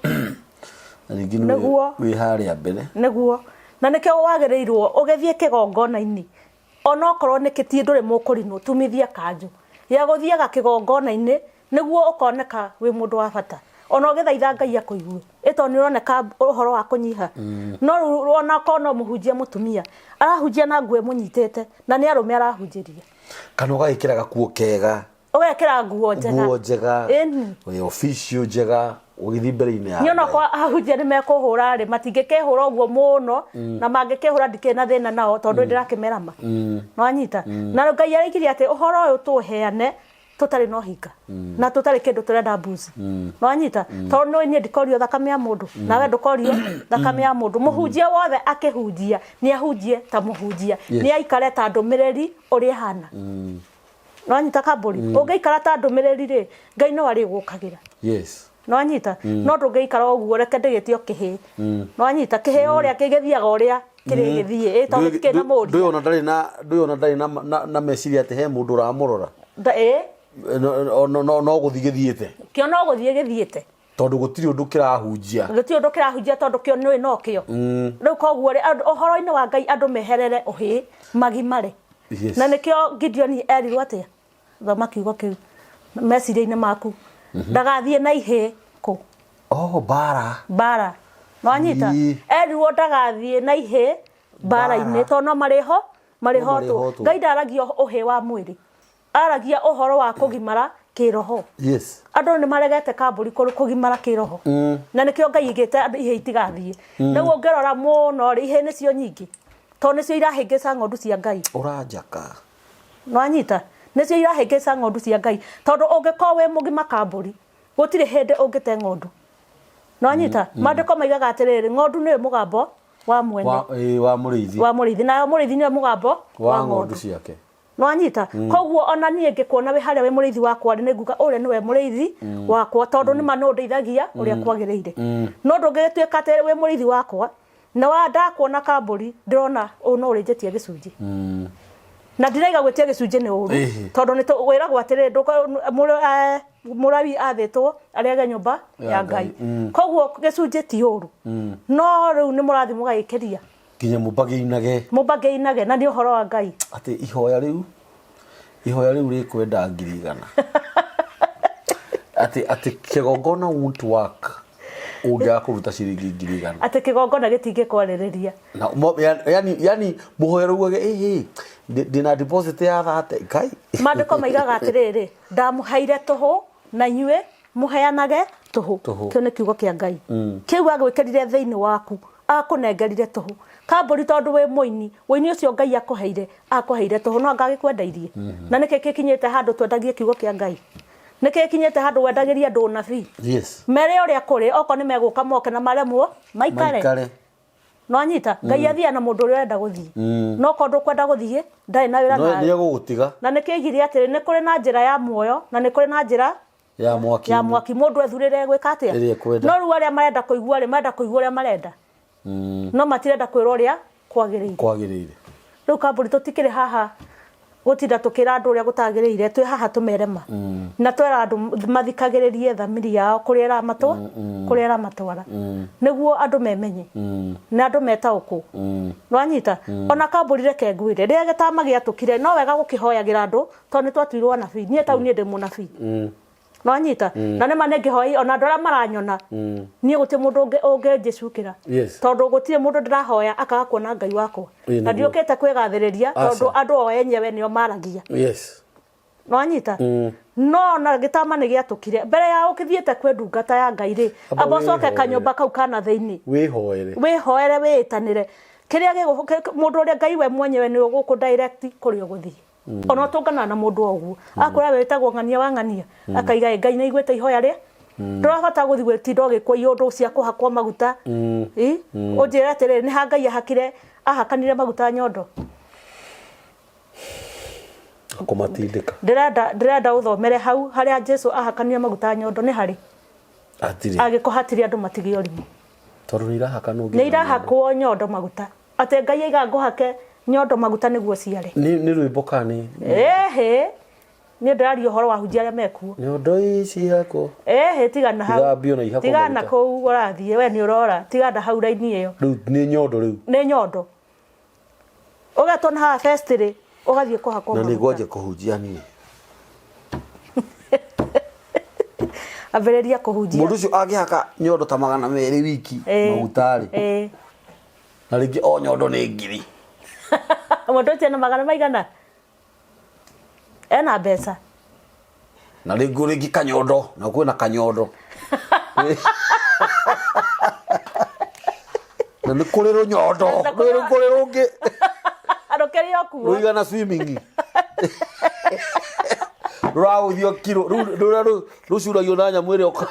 Na rĩngĩ nĩ Nĩguo. wĩ harĩa mbere. Nĩguo. Na nĩkĩo wagĩrĩirwo ũgĩthiĩ kĩgongona-inĩ onokorwo nĩ kĩtiĩ ndũrĩ mũkũrinũ tumithia kanjũ ya gũthiaga kĩgongona-inĩ nĩguo ũkoneka wĩ mũndũ wa bata. Ona ũgĩthaitha Ngai akũigue. Ĩ tondũ nĩ ũroneka ũhoro wa kũnyiha. No rĩu onakorwo no mũhunjia mũtumia arahunjia na nguo ĩmũnyitĩte na nĩ arũme arahunjĩria. Kana ũgagĩkĩra gakuo kega. Ũgekĩra nguo njega. Nguo njega. Ĩni. Wĩ official njega ũgĩthiĩ mbere-inĩ ya Niĩ Ngai. onokorwo ahunjia nĩ mekũhũra rĩ, matingĩkĩhũra ũguo mũno, na mangĩkĩhũra ndikĩrĩ na thĩna nao tondũ ndĩrakĩmera ma. Nĩwanyita? Na Ngai aroigire atĩ ũhoro ũyũ tũũheane Tũtarĩ na ũhinga na tũtarĩ kĩndũ tũrenda mbuzi. Nĩwanyita? Tondũ nĩũĩ niĩ ndikorio thakame ya mũndũ, nawe ndũkorio thakame ya mũndũ. Mũhunjia wothe akĩhunjia nĩ ahunjie ta mũhunjia, nĩ aikare ta ndũmĩrĩri ũrĩa ĩhana. Nĩwanyita, Kambũri? Ũngĩikara ta ndũmĩrĩri rĩ, Ngai no arĩgũkagĩra. Nĩwanyita? No ndũngĩikara ũguo, reke ndĩgĩte o kĩhĩĩ. Nĩwanyita? Kĩhĩĩ ũrĩa gĩthiaga ũrĩa kĩrĩ gĩthiĩ, ĩ tondũ gĩtikĩrĩ na mũria. Ndũĩ ona ndarĩ na ndũĩ ona ndarĩ na meciria atĩ he mũndũ ũramũrora. Ĩ. No gũthiĩ gĩthiĩte. Kĩo no gũthiĩ gĩthiĩte. Tondũ gũtirĩ ũndũ kĩrahunjia. Gũtirĩ ũndũ kĩrahunjia tondũ kĩo nĩũĩ no kĩo. Rĩu koguo rĩ, ũhoro-inĩ wa Ngai andũ meherere ũhĩĩ magimare. Na nĩkĩo Gideoni erirwo atĩa? Thoma kiugo kĩu meciria-inĩ maku. Ndagathiĩ na ihĩĩ kũ? Oh, mbara. Mbara. Nĩwanyita? Erirwo ndagathiĩ na ihĩĩ mbara-inĩ tondũ no marĩho marĩhotwo. Ngai ndaragia ũhĩĩ wa mwĩrĩ. Aragia ũhoro wa kũgimara kĩroho. Andũ nĩ maregete Kambũri kũgimara kĩroho. Na nĩkĩo Ngai aigĩte andũ ihĩĩ itigathiĩ. Rĩu ũngĩrora mũno rĩ, ihĩĩ nĩcio nyingĩ. Tondũ nĩcio irahĩngĩca ng'ondu cia Ngai. Ũranjaka. Nĩwanyita? Nĩcio irahĩngĩca ng'ondu cia Ngai. Tondũ ũngĩkorwo wĩ mũgima Kambũri, gũtirĩ hĩndĩ ũngĩte ng'ondu. Nĩwanyita? Maandĩko maigaga atĩrĩrĩ, ng'ondu nĩyo mũgambo wa mwene. Wa mũrĩithi. Wa mũrĩithi. Nayo mũrĩithi nĩwe mũgambo wa ng'ondu ciake. Nĩwanyita? Koguo ona niĩ ngĩkuona wĩ harĩa wĩ mũrĩithi wakwa rĩ, nĩnguga ũrĩa nĩwe mũrĩithi wakwa tondũ nĩma nĩ ũndeithagia ũrĩa kwagĩrĩire. No ndũngĩgĩtuĩka atĩ wĩ mũrĩithi wakwa na wa ndakuona Kambũri ndĩrona ũyũ no ũrĩnjĩtie gĩcunjĩ. Na ndiraiga gwĩtia gĩcunjĩ nĩ ũru tondũ nĩ wĩragwo atĩrĩrĩ, Mũlawi athĩtwo arĩage nyũmba ya Ngai. Koguo gĩcunjĩ ti ũru. No rĩu nĩ mũrathiĩ mũgagĩkĩria. Nginya mũmbagĩinage. Mũmbagĩinage na nĩ ũhoro wa Ngai. Atĩ ihoya rĩu, ihoya rĩu rĩkwenda 100,000. Atĩ atĩ kĩgongona won't work ũngĩaga kũruta ciringi 100,000. Atĩ kĩgongona gĩtingĩkwarĩrĩria. Na yani yani mũhoya rĩu ugage ĩhĩ ndĩna deposit ya thate Ngai. Maandĩko maigaga atĩrĩrĩ, ndamũheire tũhũ na inyuĩ mũheanage tũhũ. Kĩu nĩ kiugo kĩa Ngai. Kĩu agwĩkĩrire thĩinĩ waku, akũnengerire tũhũ. Kambũri tondũ wĩ mũini, ũini ũcio Ngai akũheire, akũheire tũhũ, no anga agĩkwendeirie? Na nĩkĩ gĩkinyĩte handũ twendagie kiugo kĩa Ngai? Nĩkĩ gĩkinyĩte handũ wendagĩrie andũ ũnabii? Mere ũrĩa kũrĩ, okorwo nĩ megũka moke na maremwo, maikare. Nĩwanyita? Ngai athiaga na mũndũ ũrĩa ũrenda gũthiĩ. No okorwo ndũkwenda gũthiĩ, ndarĩ na wĩra nawe. Nĩ egũgũtiga. Na nĩkĩo oigire atĩrĩ, nĩ kũrĩ na njĩra ya muoyo, na nĩ kũrĩ na njĩra ya mwaki. Ya mwaki. Mũndũ ethurĩre gwĩka atĩa? Ĩrĩa ekwenda. No rĩu arĩa marenda kũigua rĩ, marenda kũigua ũrĩa marenda. No matirenda kwĩrwo ũrĩa kwagĩrĩire. Kwagĩrĩire. Rĩu Kambũri tũtikĩrĩ haha gũtinda tũkĩra andũ ũrĩa gũtagĩrĩire, twĩ haha tũmere ma. Na twera andũ mathikagĩrĩrie thamiri yao kũrĩa ĩramatwara, kũrĩa ĩramatwara. Nĩguo andũ memenye. Na andũ metaũkwo. Nĩwanyita? Ona Kambũri reke ngwĩre, rĩrĩa gĩtama gĩatũkire, no wega gũkĩhoyagĩra andũ tondũ nĩ twatuirwo anabii. Niĩ tau niĩ ndĩ mũnabii. Nĩwanyita? Na nĩma nĩ ngĩhoya ona andũ arĩa maranyona, niĩ gũtirĩ mũndũ ũngĩnjĩcukĩra. Tondũ gũtirĩ mũndũ ndĩrahoya akaga kuona Ngai wakwa. Na ndiũkĩte kwĩgathĩrĩria tondũ andũ o enyewe nĩo maragia. Nĩwanyita? No ona gĩtama nĩ gĩatũkire. Mbere ya ũkĩthiĩte kwĩ ndungata ya Ngai rĩ, amba ũcoke kanyũmba kau kana thĩinĩ. Wĩhoere. Wĩhoere, wĩĩtanĩre. Kĩrĩa mũndũ ũrĩa Ngai we mwenyewe nĩwe ũgũkũ direct kũrĩa ũgũthiĩ. Ona ũtũnganaga na mũndũ o ũguo. Akwĩra we wĩtagwo ng'ania wa ng'ania. Akaiga ĩ Ngai nĩ aiguĩte ihoya rĩa. Ndũrabatara gũthiĩ gwĩtinda ũgĩkwo iũndũ cia kũhakwo maguta. Ĩ? Ũnjĩre atĩrĩrĩ, nĩ ha Ngai ahakire, ahakanire maguta nyondo? Kũmatindĩka. Ndĩrenda ndĩrenda ũthomere hau harĩa Jesu ahakanire maguta nyondo nĩ harĩ. Hatirĩ. Agĩkũ hatirĩ andũ matige ũrimũ. Tondũ nĩ irahakanwo nginya. Nĩ irahakwo nyondo maguta. Atĩ Ngai aiga ngũhake nyondo maguta nĩguo ciare. Nĩ rwĩmbo kana nĩ? Ĩhĩ. Niĩ ndĩraria ũhoro wa ahunjia arĩa mekuo. Nyondo ici ihakwo. Ĩhĩ tigana hau. Ithambio na ihakwo Tigana kũu ũrathiĩ we nĩ ũrora. Tigana hau raini ĩyo. Rĩu nĩ nyondo rĩu. Nĩ nyondo. Ũgetwo na haha fest rĩ, ũgathiĩ kũhakwo Na nĩ ngwanjia kũhunjia niĩ. Ambĩrĩria kũhunjia. Mũndũ ũcio angĩhaka nyondo ta 200 wiki maguta rĩ. Na rĩngĩ o nyondo nĩ ngiri. Mũndũ ũcio ena magana maigana? Ena mbeca. Na rĩngĩ rĩngĩ kanyondo, na kwĩna kanyondo. Na nĩ kũrĩ rũnyondo, nĩ kũrĩ rũngĩ. Rũkĩrĩ o kuo. Rũigana swimming. Rũragũithio kiro rũu rũrĩa rũcuragio na nyamũ ĩrĩa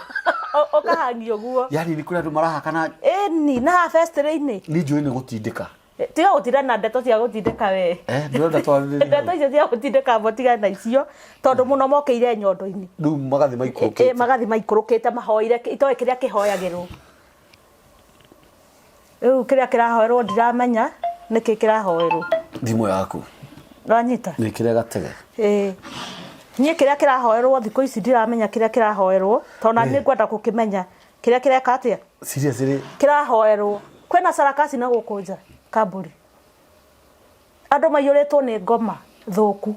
Ũkahangio guo. Yani nĩ kũrĩ andũ marahakana. Ĩni na haha festĩrĩ-inĩ. Nĩ njũĩ nĩ gũtindĩka. Tiga gũtinda na ndeto cia gũtindĩka we. Ndĩrenda twarĩrĩrie ndeto icio cia gũtindĩka bo tigana na icio, tondũ mũno mokĩire nyondo-inĩ. Rĩu magathiĩ maikũrũkĩte. Magathiĩ maikũrũkĩte mahoire itoĩ kĩrĩa kĩhoyagĩrwo. Rĩu kĩrĩa kĩrahoerwo ndiramenya nĩkĩ kĩrahoerwo. Thimũ yaku. Wanyita? Nĩkĩre gatege. Ĩĩ. Niĩ kĩrĩa kĩrahoerwo thikũ ici ndiramenya kĩrĩa kĩrahoerwo, tondũ na nĩ ngwenda gũkĩmenya kĩrĩa kĩreka atĩa. Seriously? Kĩrahoerwo. Kwĩna sarakasi na gũkũ nja kamburi. Andũ maiyũrĩtwo nĩ ngoma thũku.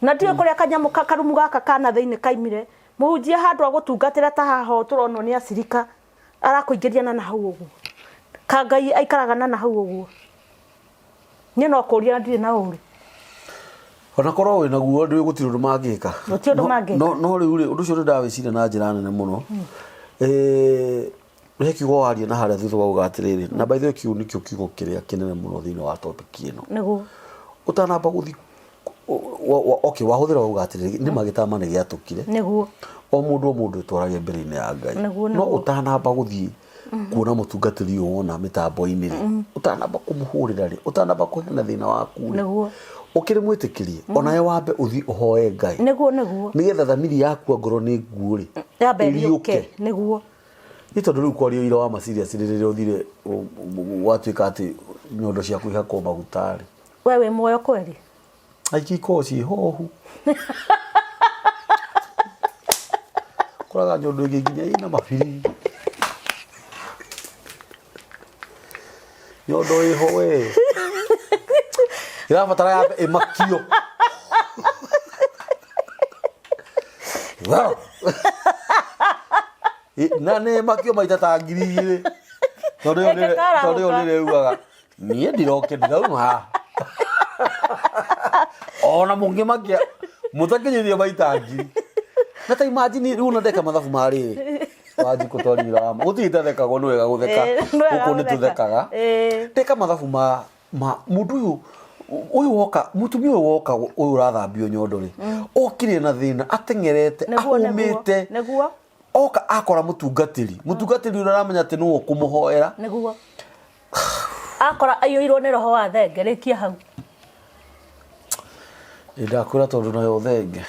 Na ndiũĩ kũrĩa kanyamũ karumu gaka kana thĩinĩ kaimire. Mũhunjia handũ agũtungatĩra ta haha ũũ tũronwo nĩ acirika, arakũingĩria na nahau ũguo. Ka Ngai aikaraga na nahau ũguo. Niĩ no kũria na ndirĩ na ũru. Ona korwo wĩ naguo ndũĩ gũtirĩ ũndũ mangĩka. Gũtirĩ ũndũ mangĩka. No rĩu rĩ, ũndũ ũcio nĩ ndawĩciria na njĩra nene mũno. He kiugo waria na harĩa thutha wauga atĩrĩrĩ, na by the way kiu nĩkĩo kiugo kĩrĩa kĩnene mũno thĩinĩ wa topic ĩno. Nĩguo. Ũtanamba gũthiĩ okay, wahũthĩra wauga atĩrĩrĩ, nĩ magĩtama nĩ gĩatũkire. Nĩguo. O mũndũ o mũndũ etwarage mbere-inĩ ya Ngai. Nĩguo, No nĩguo. ũtanamba gũthiĩ kuona mũtungatĩri ũyũ wona mĩtambo-inĩ rĩ, ũtanamba kũmũhũrĩra rĩ, ũtanamba kũheana thĩna waku rĩ, Nĩguo. ũkĩrĩ mwĩtĩkĩrie, onawe wambe ũthiĩ ũhoe Ngai. Nĩguo, nĩguo. Nĩgetha thamiri yaku angorwo nĩ nguũ rĩ, Yambe ĩriũke. ĩriũke. Nĩguo. Nĩ tondũ rĩu kwaria ũira wa ma serious rĩrĩa ũthire gwatuĩka atĩ nyondo ciaku ihakwo maguta rĩ. We wĩ muoyo kweli? Aingĩ ikoragwo ciĩ hohu. Koraga nyondo ĩngĩ nginya ĩna mabiri. Nyondo ĩho we. Ĩrabatara yambe ĩmakio. Wow. Na nĩ ĩmakio maita ta 2000. Tondũ ĩyo nĩ tondũ ĩyo nĩ ĩrĩugaga niĩ ndiroke ndirauma haha. Ona mũngĩmakia mũtakinyithia maita 1000. Na ta imagine rĩu ona ndeka mathabu ma rĩrĩ. Wanjikũ twarira wa gũtirĩ itathekagwo nĩ wega gũtheka. Gũkũ nĩ tũthekaga. Ndeka mathabu ma mũndũ ũyũ ũyũ woka mũtumia ũyũ woka ũyũ ũrathambio nyondo rĩ, okire na thĩna ateng'erete ahũmĩte. Nĩguo. Oka akora mũtungatĩri. Mũtungatĩri ũrĩa aramenya atĩ nĩwe ũkũmũhoera. Nĩguo. Akora aiyũirwo nĩ roho wa thenge, rĩkia hau. Ndakwĩra tondũ nayo thenge.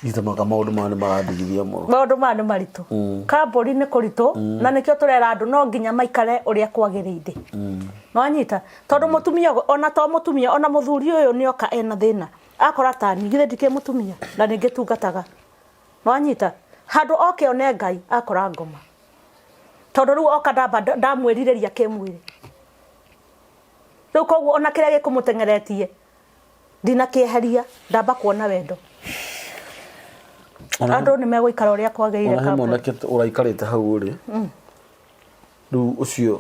Itamaga maũndũ maya nĩ marandigithia mũno. Maũndũ maya nĩ maritũ. Kambũri nĩ kũritũ, na nĩkĩo tũrera andũ no nginya maikare ũrĩa kwagĩrĩire. Nĩwanyita? Tondũ mũtumia ona to mũtumia, ona mũthuri ũyũ nĩoka ena thĩna. Akora tani, githĩ ndikĩ mũtumia na nĩngĩtungataga. Nĩwanyita? Handũ oke one Ngai, akora ngoma. Tondũ rĩu oka ndamba ndamwĩrirĩria kĩmwĩrĩ. Rĩu koguo ona kĩrĩa gĩkũmũteng'eretie ndinakĩeheria, ndamba kuona wendo. Andũ nĩ megũikara ũrĩa kwagĩrĩire. Ona he mwanake ũraikarĩte hau rĩ, rĩu ũcio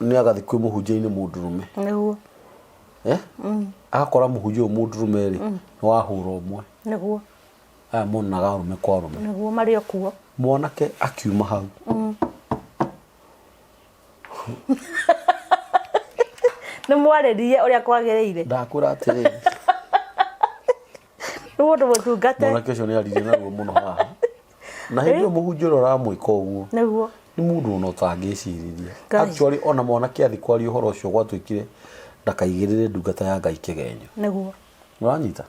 nĩ agathiĩ kwĩ mũhunjia-inĩ mũndũrũme. Nĩguo. Agakora mũhunjia ũyũ mũndũrũme rĩ, nĩ wahũra ũmwe. Nĩguo. Aya monaga arũme kwa arũme. Nĩguo marĩ o kuo. Mwanake akiuma hau. Nĩ mwarĩrie ũrĩa kwagĩrĩire. Ndakwĩra atĩrĩrĩ. Nĩ mũndũ mũtungate. Mwanake ũcio nĩ aririe naruo mũno haha. Na hĩndĩ ĩyo mũhunjia ũrĩa ũramwĩka ũguo. Nĩguo. Nĩ mũndũ ona ũtangĩcirĩria. Actually ona mwanake athiĩ kwaria ũhoro ũcio gwatuĩkire ndakaigĩrĩre ndungata ya Ngai kĩgenyo. Nĩguo. Ũranyita?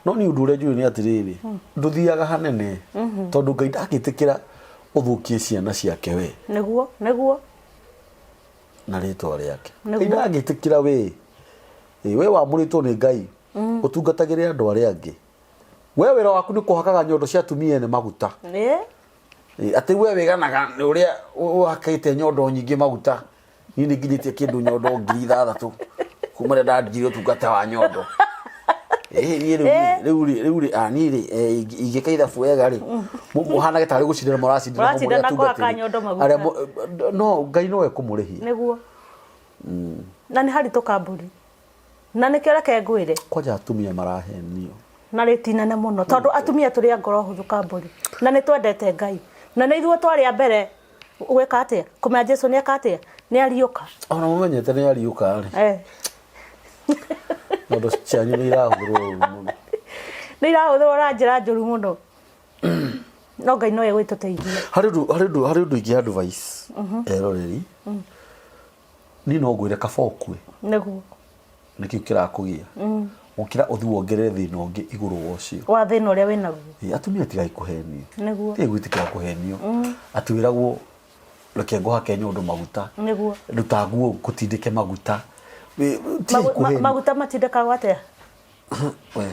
No niĩ ũndũ ũrĩa njũĩ nĩ atĩrĩrĩ, ndũthiaga hanene tondũ Ngai ndangĩtĩkĩra ũthũkie ciana ciake we. Nĩguo, nĩguo. Na rĩtwa rĩake. Ngai ndangĩtĩkĩra we. We wamũrĩtwo nĩ Ngai ũtungatagĩre andũ arĩa angĩ. We wĩra waku nĩ kũhakaga nyondo cia atumia ene maguta. Atĩ we wĩganaga nĩ ũrĩa ũhakĩte nyondo nyingĩ maguta. Niĩ nĩ nginyĩtie kĩndũ nyondo 6000 kuma rĩrĩa ndanjirie ũtungata wa nyondo. Niĩ rĩu rĩ, rĩu rĩ, niĩ rĩ, ingĩka ithabu wega rĩ, mũhanage tarĩ gũcindana mũracindana hamwe Mũracindana arĩa kũhaka atungatĩri. nyondo maguta. Arĩa no Ngai nowe kũmũrĩhia. Nĩguo. Na nĩ haritũ kambũri. Na nĩkĩo reke ngwĩre. Kwanja atumia marahenio. Na rĩti nene mũno tondũ atumia tũrĩ a ngoro hũthũ kambũri. Na nĩ twendete Ngai. Na nĩ ithuĩ twarĩ a mbere gwĩka atĩa? Kũmenya Jesu nĩ eka atĩa? Nĩ ariũka. Ona mũmenyete nĩ ariũka rĩ. Eh. Tondũ cianyu nĩ irahũthĩrwo ũru mũno. Nĩ irahũthĩrwo na njĩra njũru mũno. No Ngai no egwĩtũteithia. Harĩ ũndũ harĩ ũndũ harĩ ũndũ ingĩ advice eroreri. Niĩ no ngwĩre kaba ũkue. Nĩguo. Nĩkĩo kĩrakũgia. Gũkĩra ũthiĩ wongerere thĩna ũngĩ igũrũ wa ũcio. Wa thĩna ũrĩa wĩnaguo. Ĩ, atumia tigai kũhenio. Nĩguo. Tigai gwĩtĩkĩra kũhenio. Atĩ wĩragwo reke ngũhake nyondo maguta. Nĩguo. Ruta nguo ngũtindĩke maguta. Tigai kũhenio. Maguta matindĩkagwo atĩa? We.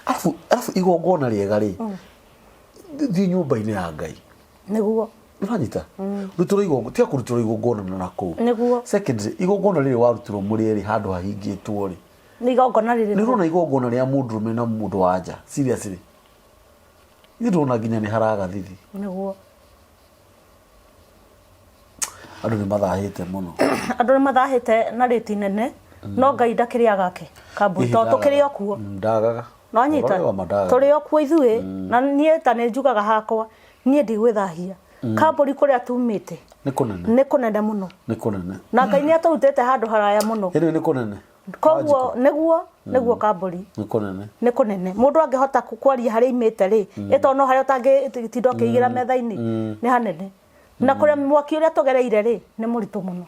Arabu arabu igongona rĩega rĩ. Thiĩ nyũmba-inĩ ya Ngai. Nĩguo. Ũranyita? Rutĩrwo igongona, tiga kũrutĩrwo igongona na nakũu. Nĩguo. Secondly, igongona rĩrĩ warutirwo mũrĩ erĩ handũ hahingĩtwo rĩ. Nĩ igongona rĩrĩkũ? Nĩ ũrona igongona rĩa mũndũrũme na mũndũ wa nja. Seriously. Ithuĩ ndĩrona nginya nĩ haraga thithi. Nĩguo. Andũ nĩ mathahĩte mũno. Andũ nĩ mathahĩte na rĩti nene no Ngai ndakĩrĩ agake kambui tondũ tũkĩrĩ o kuo. Ndagaga. Nwanyita Ũrorĩ wa ma ndagaga. tũrĩ o kuo ithuĩ na niĩ ta nĩ njugaga hakwa niĩ ndigwĩthahia kambũri kũrĩa tumĩte Nĩ kũnene. nĩ kũnene mũno Nĩ kũnene. na Ngai nĩ atũrutĩte handũ haraya mũno Ĩno nĩ kũnene. koguo nĩguo nĩguo kambũri Nĩ kũnene. nĩ kũnene mũndũ angĩhota kwaria harĩa imĩte rĩ ĩtondũ no harĩa ũtangĩtinda ũkĩigĩra metha-inĩ nĩ hanene na kũrĩa mwaki ũrĩa tũgereire rĩ nĩ mũritũ mũno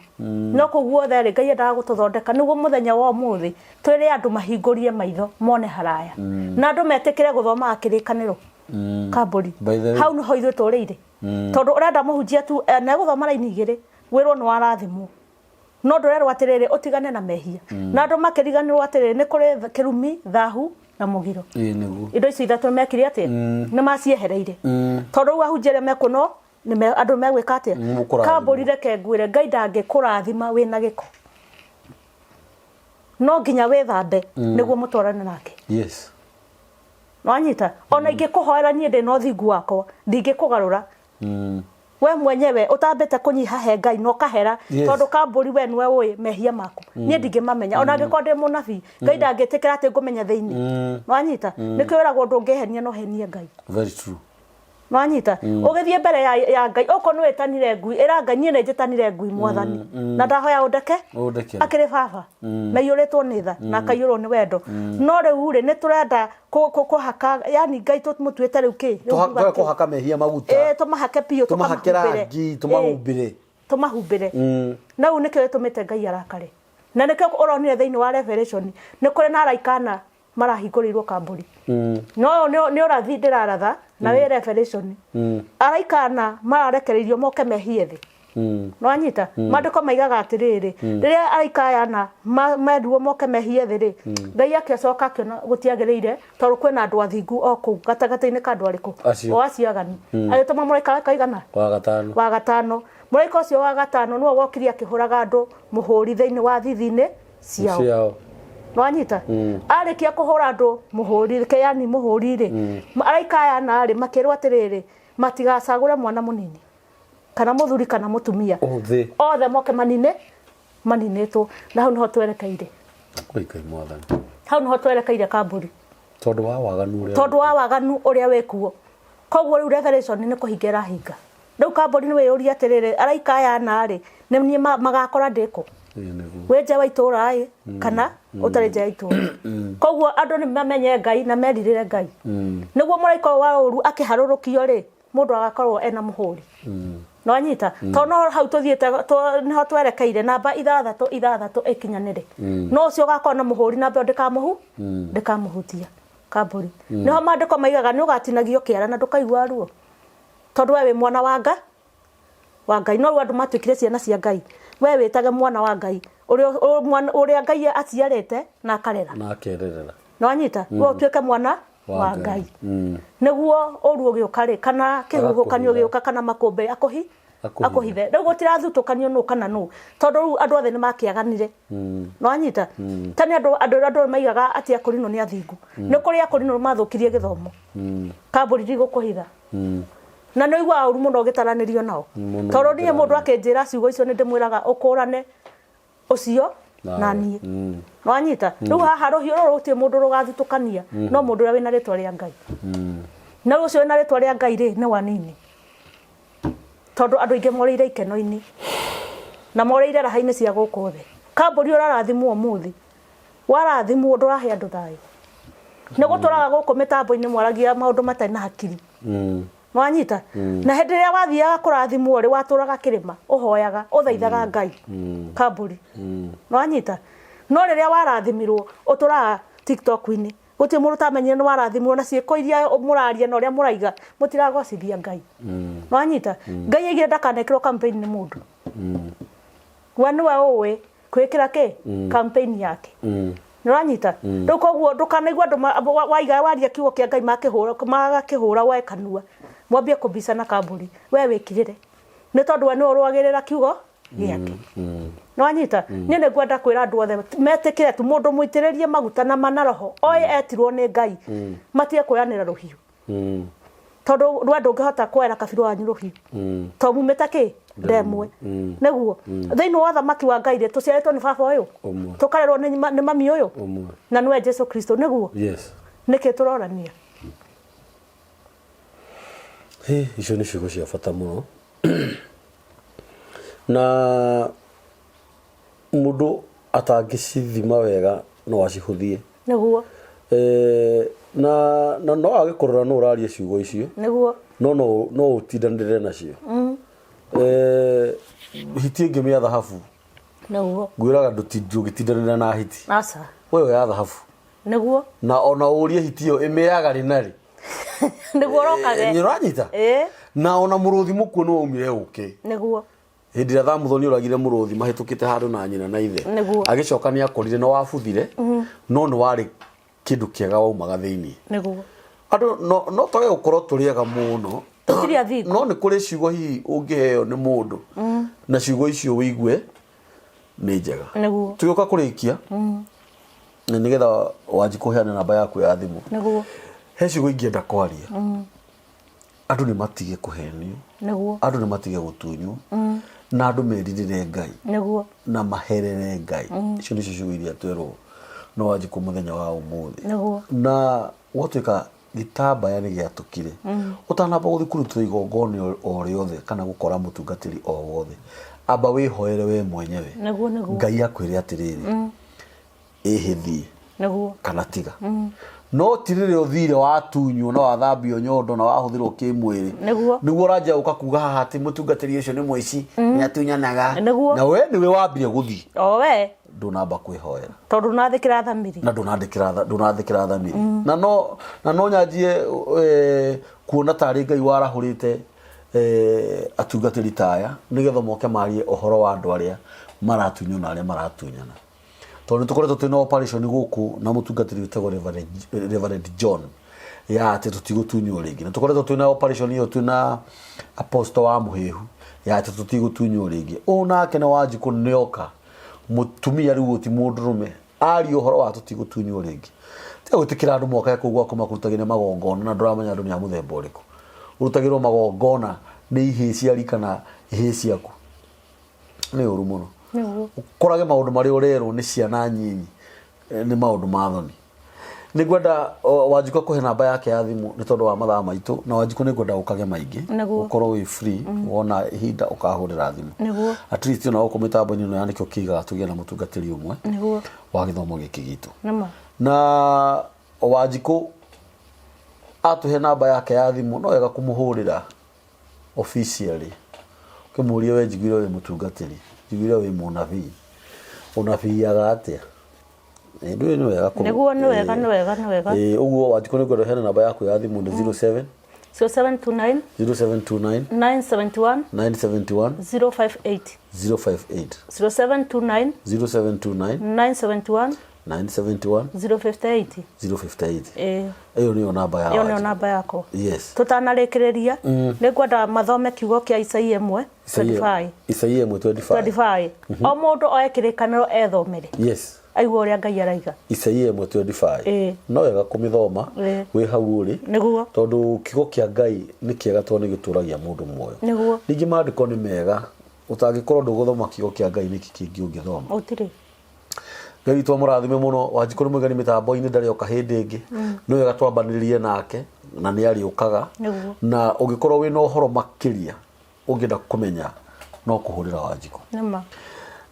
no kũu guothe rĩ Ngai endaga gũtũthondeka nĩguo mũthenya wa ũmũthĩ twĩre andũ mahingũrie maitho mone haraya na andũ metĩkĩre gũthomaga kĩrĩkanĩro kambũri By the way. hau nĩho ithuĩ tũrĩire tondũ ũrenda mũhunjia tu na egũthoma raini igĩrĩ wĩrwo nĩ warathimwo no ndũrerwo atĩrĩrĩ ũtigane na mehia na andũ makĩriganĩrwo atĩrĩrĩ nĩ kũrĩ kĩrumi thahu na mũgiro Ĩĩ nĩguo. indo icio ithatũ mekire atĩa nĩ maciehereire tondũ rĩu ahunjia arĩa mekuo no andũ megwĩka atĩa Nĩmũkũrathimwo. Kambũri reke ngwĩre Ngai ndangĩkũrathima wĩna gĩko no nginya wĩthambe nĩguo mũtwarane nake. Yes. Nwanyita ona ingĩkũhoera niĩ ndĩ na ũthingu wakwa ndingĩkũgarũra we mwenyewe ũtambĩte kũnyiha he Ngai na ũkahera. Yes. Tondũ kambũri we nĩwe ũĩ mehia maku niĩ ndingĩmamenya ona angĩkorwo ndĩ mũnabii Ngai ndangĩtĩkĩra atĩ ngũmenya thĩinĩ. Nwanyita nĩkĩo wĩragwo ndũngĩhenia no henie Ngai. Very true. Nwanyita ũgĩthiĩ mbere ya Ngai okorwo nĩ wĩtanire ngui ĩra Ngai niĩ nĩ njĩtanire ngui mwathani na ndahoya ũndeke Ũndekere. Akĩrĩ baba na iyũrĩtwo nĩ tha na akaiyũrwo nĩ wendo no rĩu rĩ nĩ tũrenda kũhaka yani Ngai tũmũtuĩte rĩu kĩ Rĩu Tũha- ngiuga Tũrenda kĩ? kũhaka mehia maguta. Ĩĩ, tũmahake biũ Tũmahake tũkamahumbĩre. rangi, tũmahumbĩre. Ĩĩ, tũmahumbĩre. Na rĩu nĩkĩo gĩtũmĩte Ngai arakare na nĩkĩo ũronire thĩinĩ wa Revelation nĩ kũrĩ na araika ana marahingũrĩirwo kambũri no ũyũ nĩ ũrathi ndĩraratha na wĩ Revelation araika ana mararekereirio moke mehie thĩ. Nwanyita maandĩko maigaga atĩrĩrĩ rĩrĩa araika aya ana merirwo moke mehie thĩ rĩ Ngai akĩcoka akĩona gũtiagĩrĩire tondũ kwĩna andũ athingu o kũu gatagatĩ-inĩ ka andũ arĩkũ Acio. o acio aganu agĩtũma mũraika kaigana Wa gatano. Wa gatano. Mũraika ũcio wa gatano nĩwe wokire akĩhũraga andũ mũhũri thĩinĩ wa thithi-inĩ ciao. Ciao. Nwanyita arĩkia kũhũra andũ mũhũri ke yani mũhũri rĩ araika aya ana rĩ makĩrwo atĩrĩrĩ matigacagũre mwana mũnini kana mũthuri kana mũtumia Othe. Othe moke manine maninĩtwo na hau nĩho twerekeire. Oi Ngai mwathani. Hau nĩho twerekeire kambũri. Tondũ wa waganu ũrĩa tondũ wa waganu ũrĩa wĩkuo koguo rĩu Revelation nĩ kũhinga ĩrahinga rĩu kambũri nĩ wĩyũrie atĩrĩrĩ araika aya ana rĩ nĩ niĩ magakora ndĩkũ. Ĩĩ nĩguo. Wĩ nja wa itũra ĩ kana ũtarĩ nja ya itũra koguo andũ nĩ mamenye Ngai na merirĩre Ngai nĩguo mũraika ũyũ wa ũru akĩharũrũkio rĩ mũndũ agakorwo ena mũhũri. Nwanyita tondũ no hau tũthiĩte nĩho twerekeire namba ithathatũ ithathatũ ĩkinyanĩre no ũcio ũgakorwo na mũhũri namba ĩyo ndĩkamũhutia kambũri nĩho maandĩko maigaga nĩ ũgatinagio kĩara na ndũkaigua ruo tondũ we wĩ mwana wa Ngai wa Ngai no rĩu andũ matuĩkire ciana cia Ngai we wĩtage mwana wa Ngai ũrĩa Ngai aciarĩte na akarera Na akererera. Nwanyita we ũtuĩke mwana wa Ngai nĩguo ũru ũgĩũka rĩ kana kĩhuhũkanio Agakũhitha. gĩũka kana makũmbĩ akũhi Akũhithe. Akũhithe rĩu gũtirathutũkanio nũ kana nũ tondũ rĩu andũ othe nĩ makĩaganire. Nwanyita tene andũ maigaga atĩ akũrinũ nĩ athingu nĩ kũrĩ akũrinũ mathũkirie gĩthomo kambũri ndigũkũhitha na nĩ ũiguaga ũru mũno ũgĩtaranĩrio nao Mũno tondũ niĩ mũndũ akĩnjĩra ciugo icio nĩ ndĩmwĩraga ũkũrane ũcio Nawe. Na niĩ. Nwanyita rĩu haha rũhiũ rũrũ gũtirĩ mũndũ rũgathutũkania no mũndũ ũrĩa wĩna rĩtwa rĩa Ngai na rĩu ũcio wĩna rĩtwa rĩa Ngai rĩ nĩ wanini tondũ andũ aingĩ morĩire ikeno-inĩ. Na morĩire raha-inĩ cia gũkũ thĩ. Kambũri ũrarathimwo ũmũthĩ, warathimwo ndũrahe andũ thayũ. Nĩ gũtũraga gũkũ mĩtambo-inĩ mwaragia maũndũ matarĩ na hakiri. Wanyita? Na hĩndĩ ĩrĩa wathiaga kũrathimwo rĩ, watũraga kĩrĩma, ũhoyaga, ũthaithaga Ngai. Kambũri. Wanyita? No rĩrĩa warathimirwo, ũtũraga TikTok-inĩ. Gũtirĩ mũndũ ũtamenyire nĩ warathimirwo na ciĩko iria mũraria na ũrĩa mũraiga, mũtiragocithia Ngai. Wanyita? Ngai aigire ndakanekĩrwo campaign nĩ mũndũ. We nĩwe ũĩ kwĩkĩra kĩ campaign yake. Nĩũranyita? Rĩu koguo ndũkanaigua andũ waiga waria kiugo kĩa Ngai makĩhũra magakĩhũra woe kanua mwambie kũbicana kambũri we wĩkirĩre nĩ tondũ we nĩwe ũrũagĩrĩra kiugo gĩake. Nĩwanyita? Niĩ nĩ ngwenda kwĩra andũ othe metĩkĩre tu mũndũ mũitĩrĩrie maguta na mana roho oĩ etirwo nĩ Ngai matige kuoyanĩra rũhiũ. Tondũ rwe ndũngĩhota kuoera kabirũ wanyu rũhiũ to mumĩte kĩ ndemwe nĩguo thĩinĩ wa ũthamaki wa Ngai rĩ tũciarĩtwo nĩ baba ũyũ Ũmwe. tũkarerwo nĩ mami ũyũ Ũmwe. na nĩwe Jesu Kristo nĩguo Yes. nĩkĩ tũrorania. Hĩ, icio nĩ ciugo cia bata mũno na mũndũ atangĩcithima wega no acihũthie. Nĩguo. Eh, na no age kũrora no ũraria ciugo icio. Nĩguo. No no no ũtindanĩre nacio. Eh, hiti ĩngĩ mĩa thahabu. Nĩguo. Ngwĩraga ndũngĩtindanĩra na hiti. Aca. Wewe ya thahabu. Nĩguo. Na ona ũrie hiti ĩyo ĩmĩaga rĩ na rĩ. Nĩguo ũrokage. Nĩ ũranyita? Ĩĩ. Na ona mũrũthi mũkuũ nĩ waumire ũkĩ. Nĩguo. Hĩndĩ ĩrĩa Thamuthoni oragire mũrũthi mahĩtũkĩte handũ na nyina na ithe. Nĩguo. Agĩcoka nĩ akorire nĩ wabuthire no nĩ warĩ kĩndũ kĩega waumaga thĩinĩ. Nĩguo. Andũ no twage gũkorwo tũrĩ ega mũno. Tũtirĩ athingu. No nĩ kũrĩ ciugo hihi ũngĩheo nĩ mũndũ na ciugo icio wĩigue nĩ njega. Nĩguo. Tũgĩũka kũrĩkia nĩgetha wanji kũheana namba yaku ya thimũ. Nĩguo. He ciugo ingĩenda kwaria. Andũ nĩ matige kũhenio. Nĩguo. Andũ nĩ matige gũtunywo. Na andũ merirĩre Ngai. Nĩguo. Na maherere Ngai. Icio nĩcio ciugo iria twerwo nĩ Wanjikũ mũthenya wa ũmũthĩ. Nĩguo. Na gwatuĩka gĩtambaya nĩ gĩatũkire. Ũtanamba gũthiĩ kũrutĩra igongona o rĩothe kana gũkora mũtungatĩri o wothe, amba wĩhoere we mwenyewe. Nĩguo, nĩguo. Ngai akwĩre atĩrĩrĩ, ĩhĩ thiĩ. Nĩguo. Kana tiga. No ti rĩrĩa ũthire watunywo na wathambio nyondo na wahũthĩrwo kĩmwĩrĩ. Nĩguo. Nĩguo ũranjia gũka kuga haha atĩ mũtungatĩri ũcio nĩ mũici, nĩ atunyanaga. Nĩguo. Na we nĩwe wambire gũthiĩ. O we. Ndũnamba kwĩhoera. Tondũ ndũnathĩkĩra thamiri. Na ndũnathĩkĩra thamiri. Na no nyanjie kuona tarĩ Ngai warahũrĩte atungatĩri ta aya nĩgetha moke marie ũhoro wa andũ arĩa maratunywo na arĩa maratunyana. Tondũ nĩ tũkoretwo twĩna operation gũkũ na mũtungatĩri wĩtagwo Reverend John ya atĩ tũtigũtunywo rĩngĩ. Nĩ tũkoretwo twĩna operation ĩyo twĩna Apostle wa Mũhĩhu ya atĩ tũtigũtunywo rĩngĩ. Ũũ nake nĩ Wanjikũ nĩoka mũtumia rĩu ti mũndũrũme aria ũhoro wa tũtigũtunywo rĩngĩ. Tiga gwĩtĩkĩra andũ moke kũu gwaku makũrutagĩre magongona na ndũramenya andũ nĩ a mũthemba ũrĩkũ. Ũrutagĩrwo magongona nĩ ihĩĩ cia rika na ihĩĩ ciaku. Nĩ ũru mũno. Nĩguo. Ũkorage maũndũ marĩa ũrerwo nĩ ciana nyinyi nĩ maũndũ ma thoni. Nĩ ngwenda Wanjikũ akũhe namba yake ya thimũ nĩ tondũ wa mathaa maitũ na Wanjikũ nĩ ngwenda ũkage maingĩ. Nĩguo. Ũkorwo wĩ free wona ihinda ũkahũrĩra thimũ. Nĩguo. At least ona gũkũ mĩtambo-inĩ ĩno ya nĩkĩo kĩigaga tũgĩe na mũtungatĩri ũmwe Nĩguo. wa gĩthomo gĩkĩ gitũ. Nĩma. Na Wanjikũ atũhe namba yake ya thimũ no wega kũmũhũrĩra officially ũkĩmũrie we njiguire wĩ mũtungatĩri, njiguire wĩ mũnabii, ũnabiaga atĩa? Ndũĩ nĩ wega Nĩguo nĩ wega nĩ wega nĩ wega. Ũguo Wanjikũ nĩ ngwenda ũheane namba yaku ya thimũ nĩ 07 0729 0729 971 971 058 058 0729 0729 971 971 058 058. Ĩĩ. Ĩyo nĩyo namba ya Ĩyo nĩyo Wanjikũ. namba yakwa. Yes. Tũtanarĩkĩrĩria nĩ ngwenda mathome kiugo kĩa Isaia 1 25. Isaia 1 25. 25. O mũndũ oe kĩrĩkanĩro ethomere. Yes. Aigue ũrĩa Ngai araiga. Isaia 1 25. Ĩĩ. No wega kũmĩthoma Ĩĩ. wĩ hau ũrĩ. Nĩguo. Tondũ kiugo kĩa Ngai nĩ kĩega tondũ nĩ gĩtũragia mũndũ muoyo. Nĩguo. Ningĩ maandĩko nĩ mega ũtangĩkorwo ndũgũthoma kiugo kĩa Ngai nĩkĩ kĩngĩ ũngĩthoma? Gũtirĩ. Ngai witũ amũrathime mũno. Wanjikũ nĩ mũigani mĩtambo-inĩ ndarĩ oka hĩndĩ ĩngĩ. Nĩ wega twambanĩrĩrie nake na nĩ arĩũkaga. Nĩguo. Na ũngĩkorwo wĩna ũhoro makĩria ũngĩenda kũmenya No kũhũrĩra Wanjikũ. Nĩma.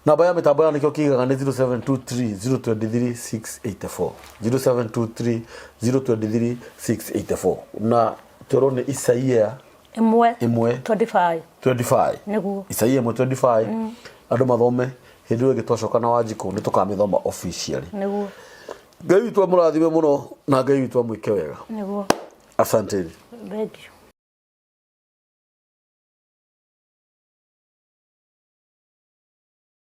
Namba ya mĩtambo ya nĩkĩo kĩigaga nĩ 0723 023 684, 0723 023 684, na twerwo nĩ Isaia 1 1 25. 25. Nĩguo. Isaia 1 25, andũ mathome. Hĩndĩ ĩyo ĩngĩ twacoka na Wanjikũ nĩ tũkamĩthoma officially. Nĩguo. Ngai witũ amũrathime mũno na Ngai witũ amwĩke wega. Nĩguo. Asanteni. Thank you.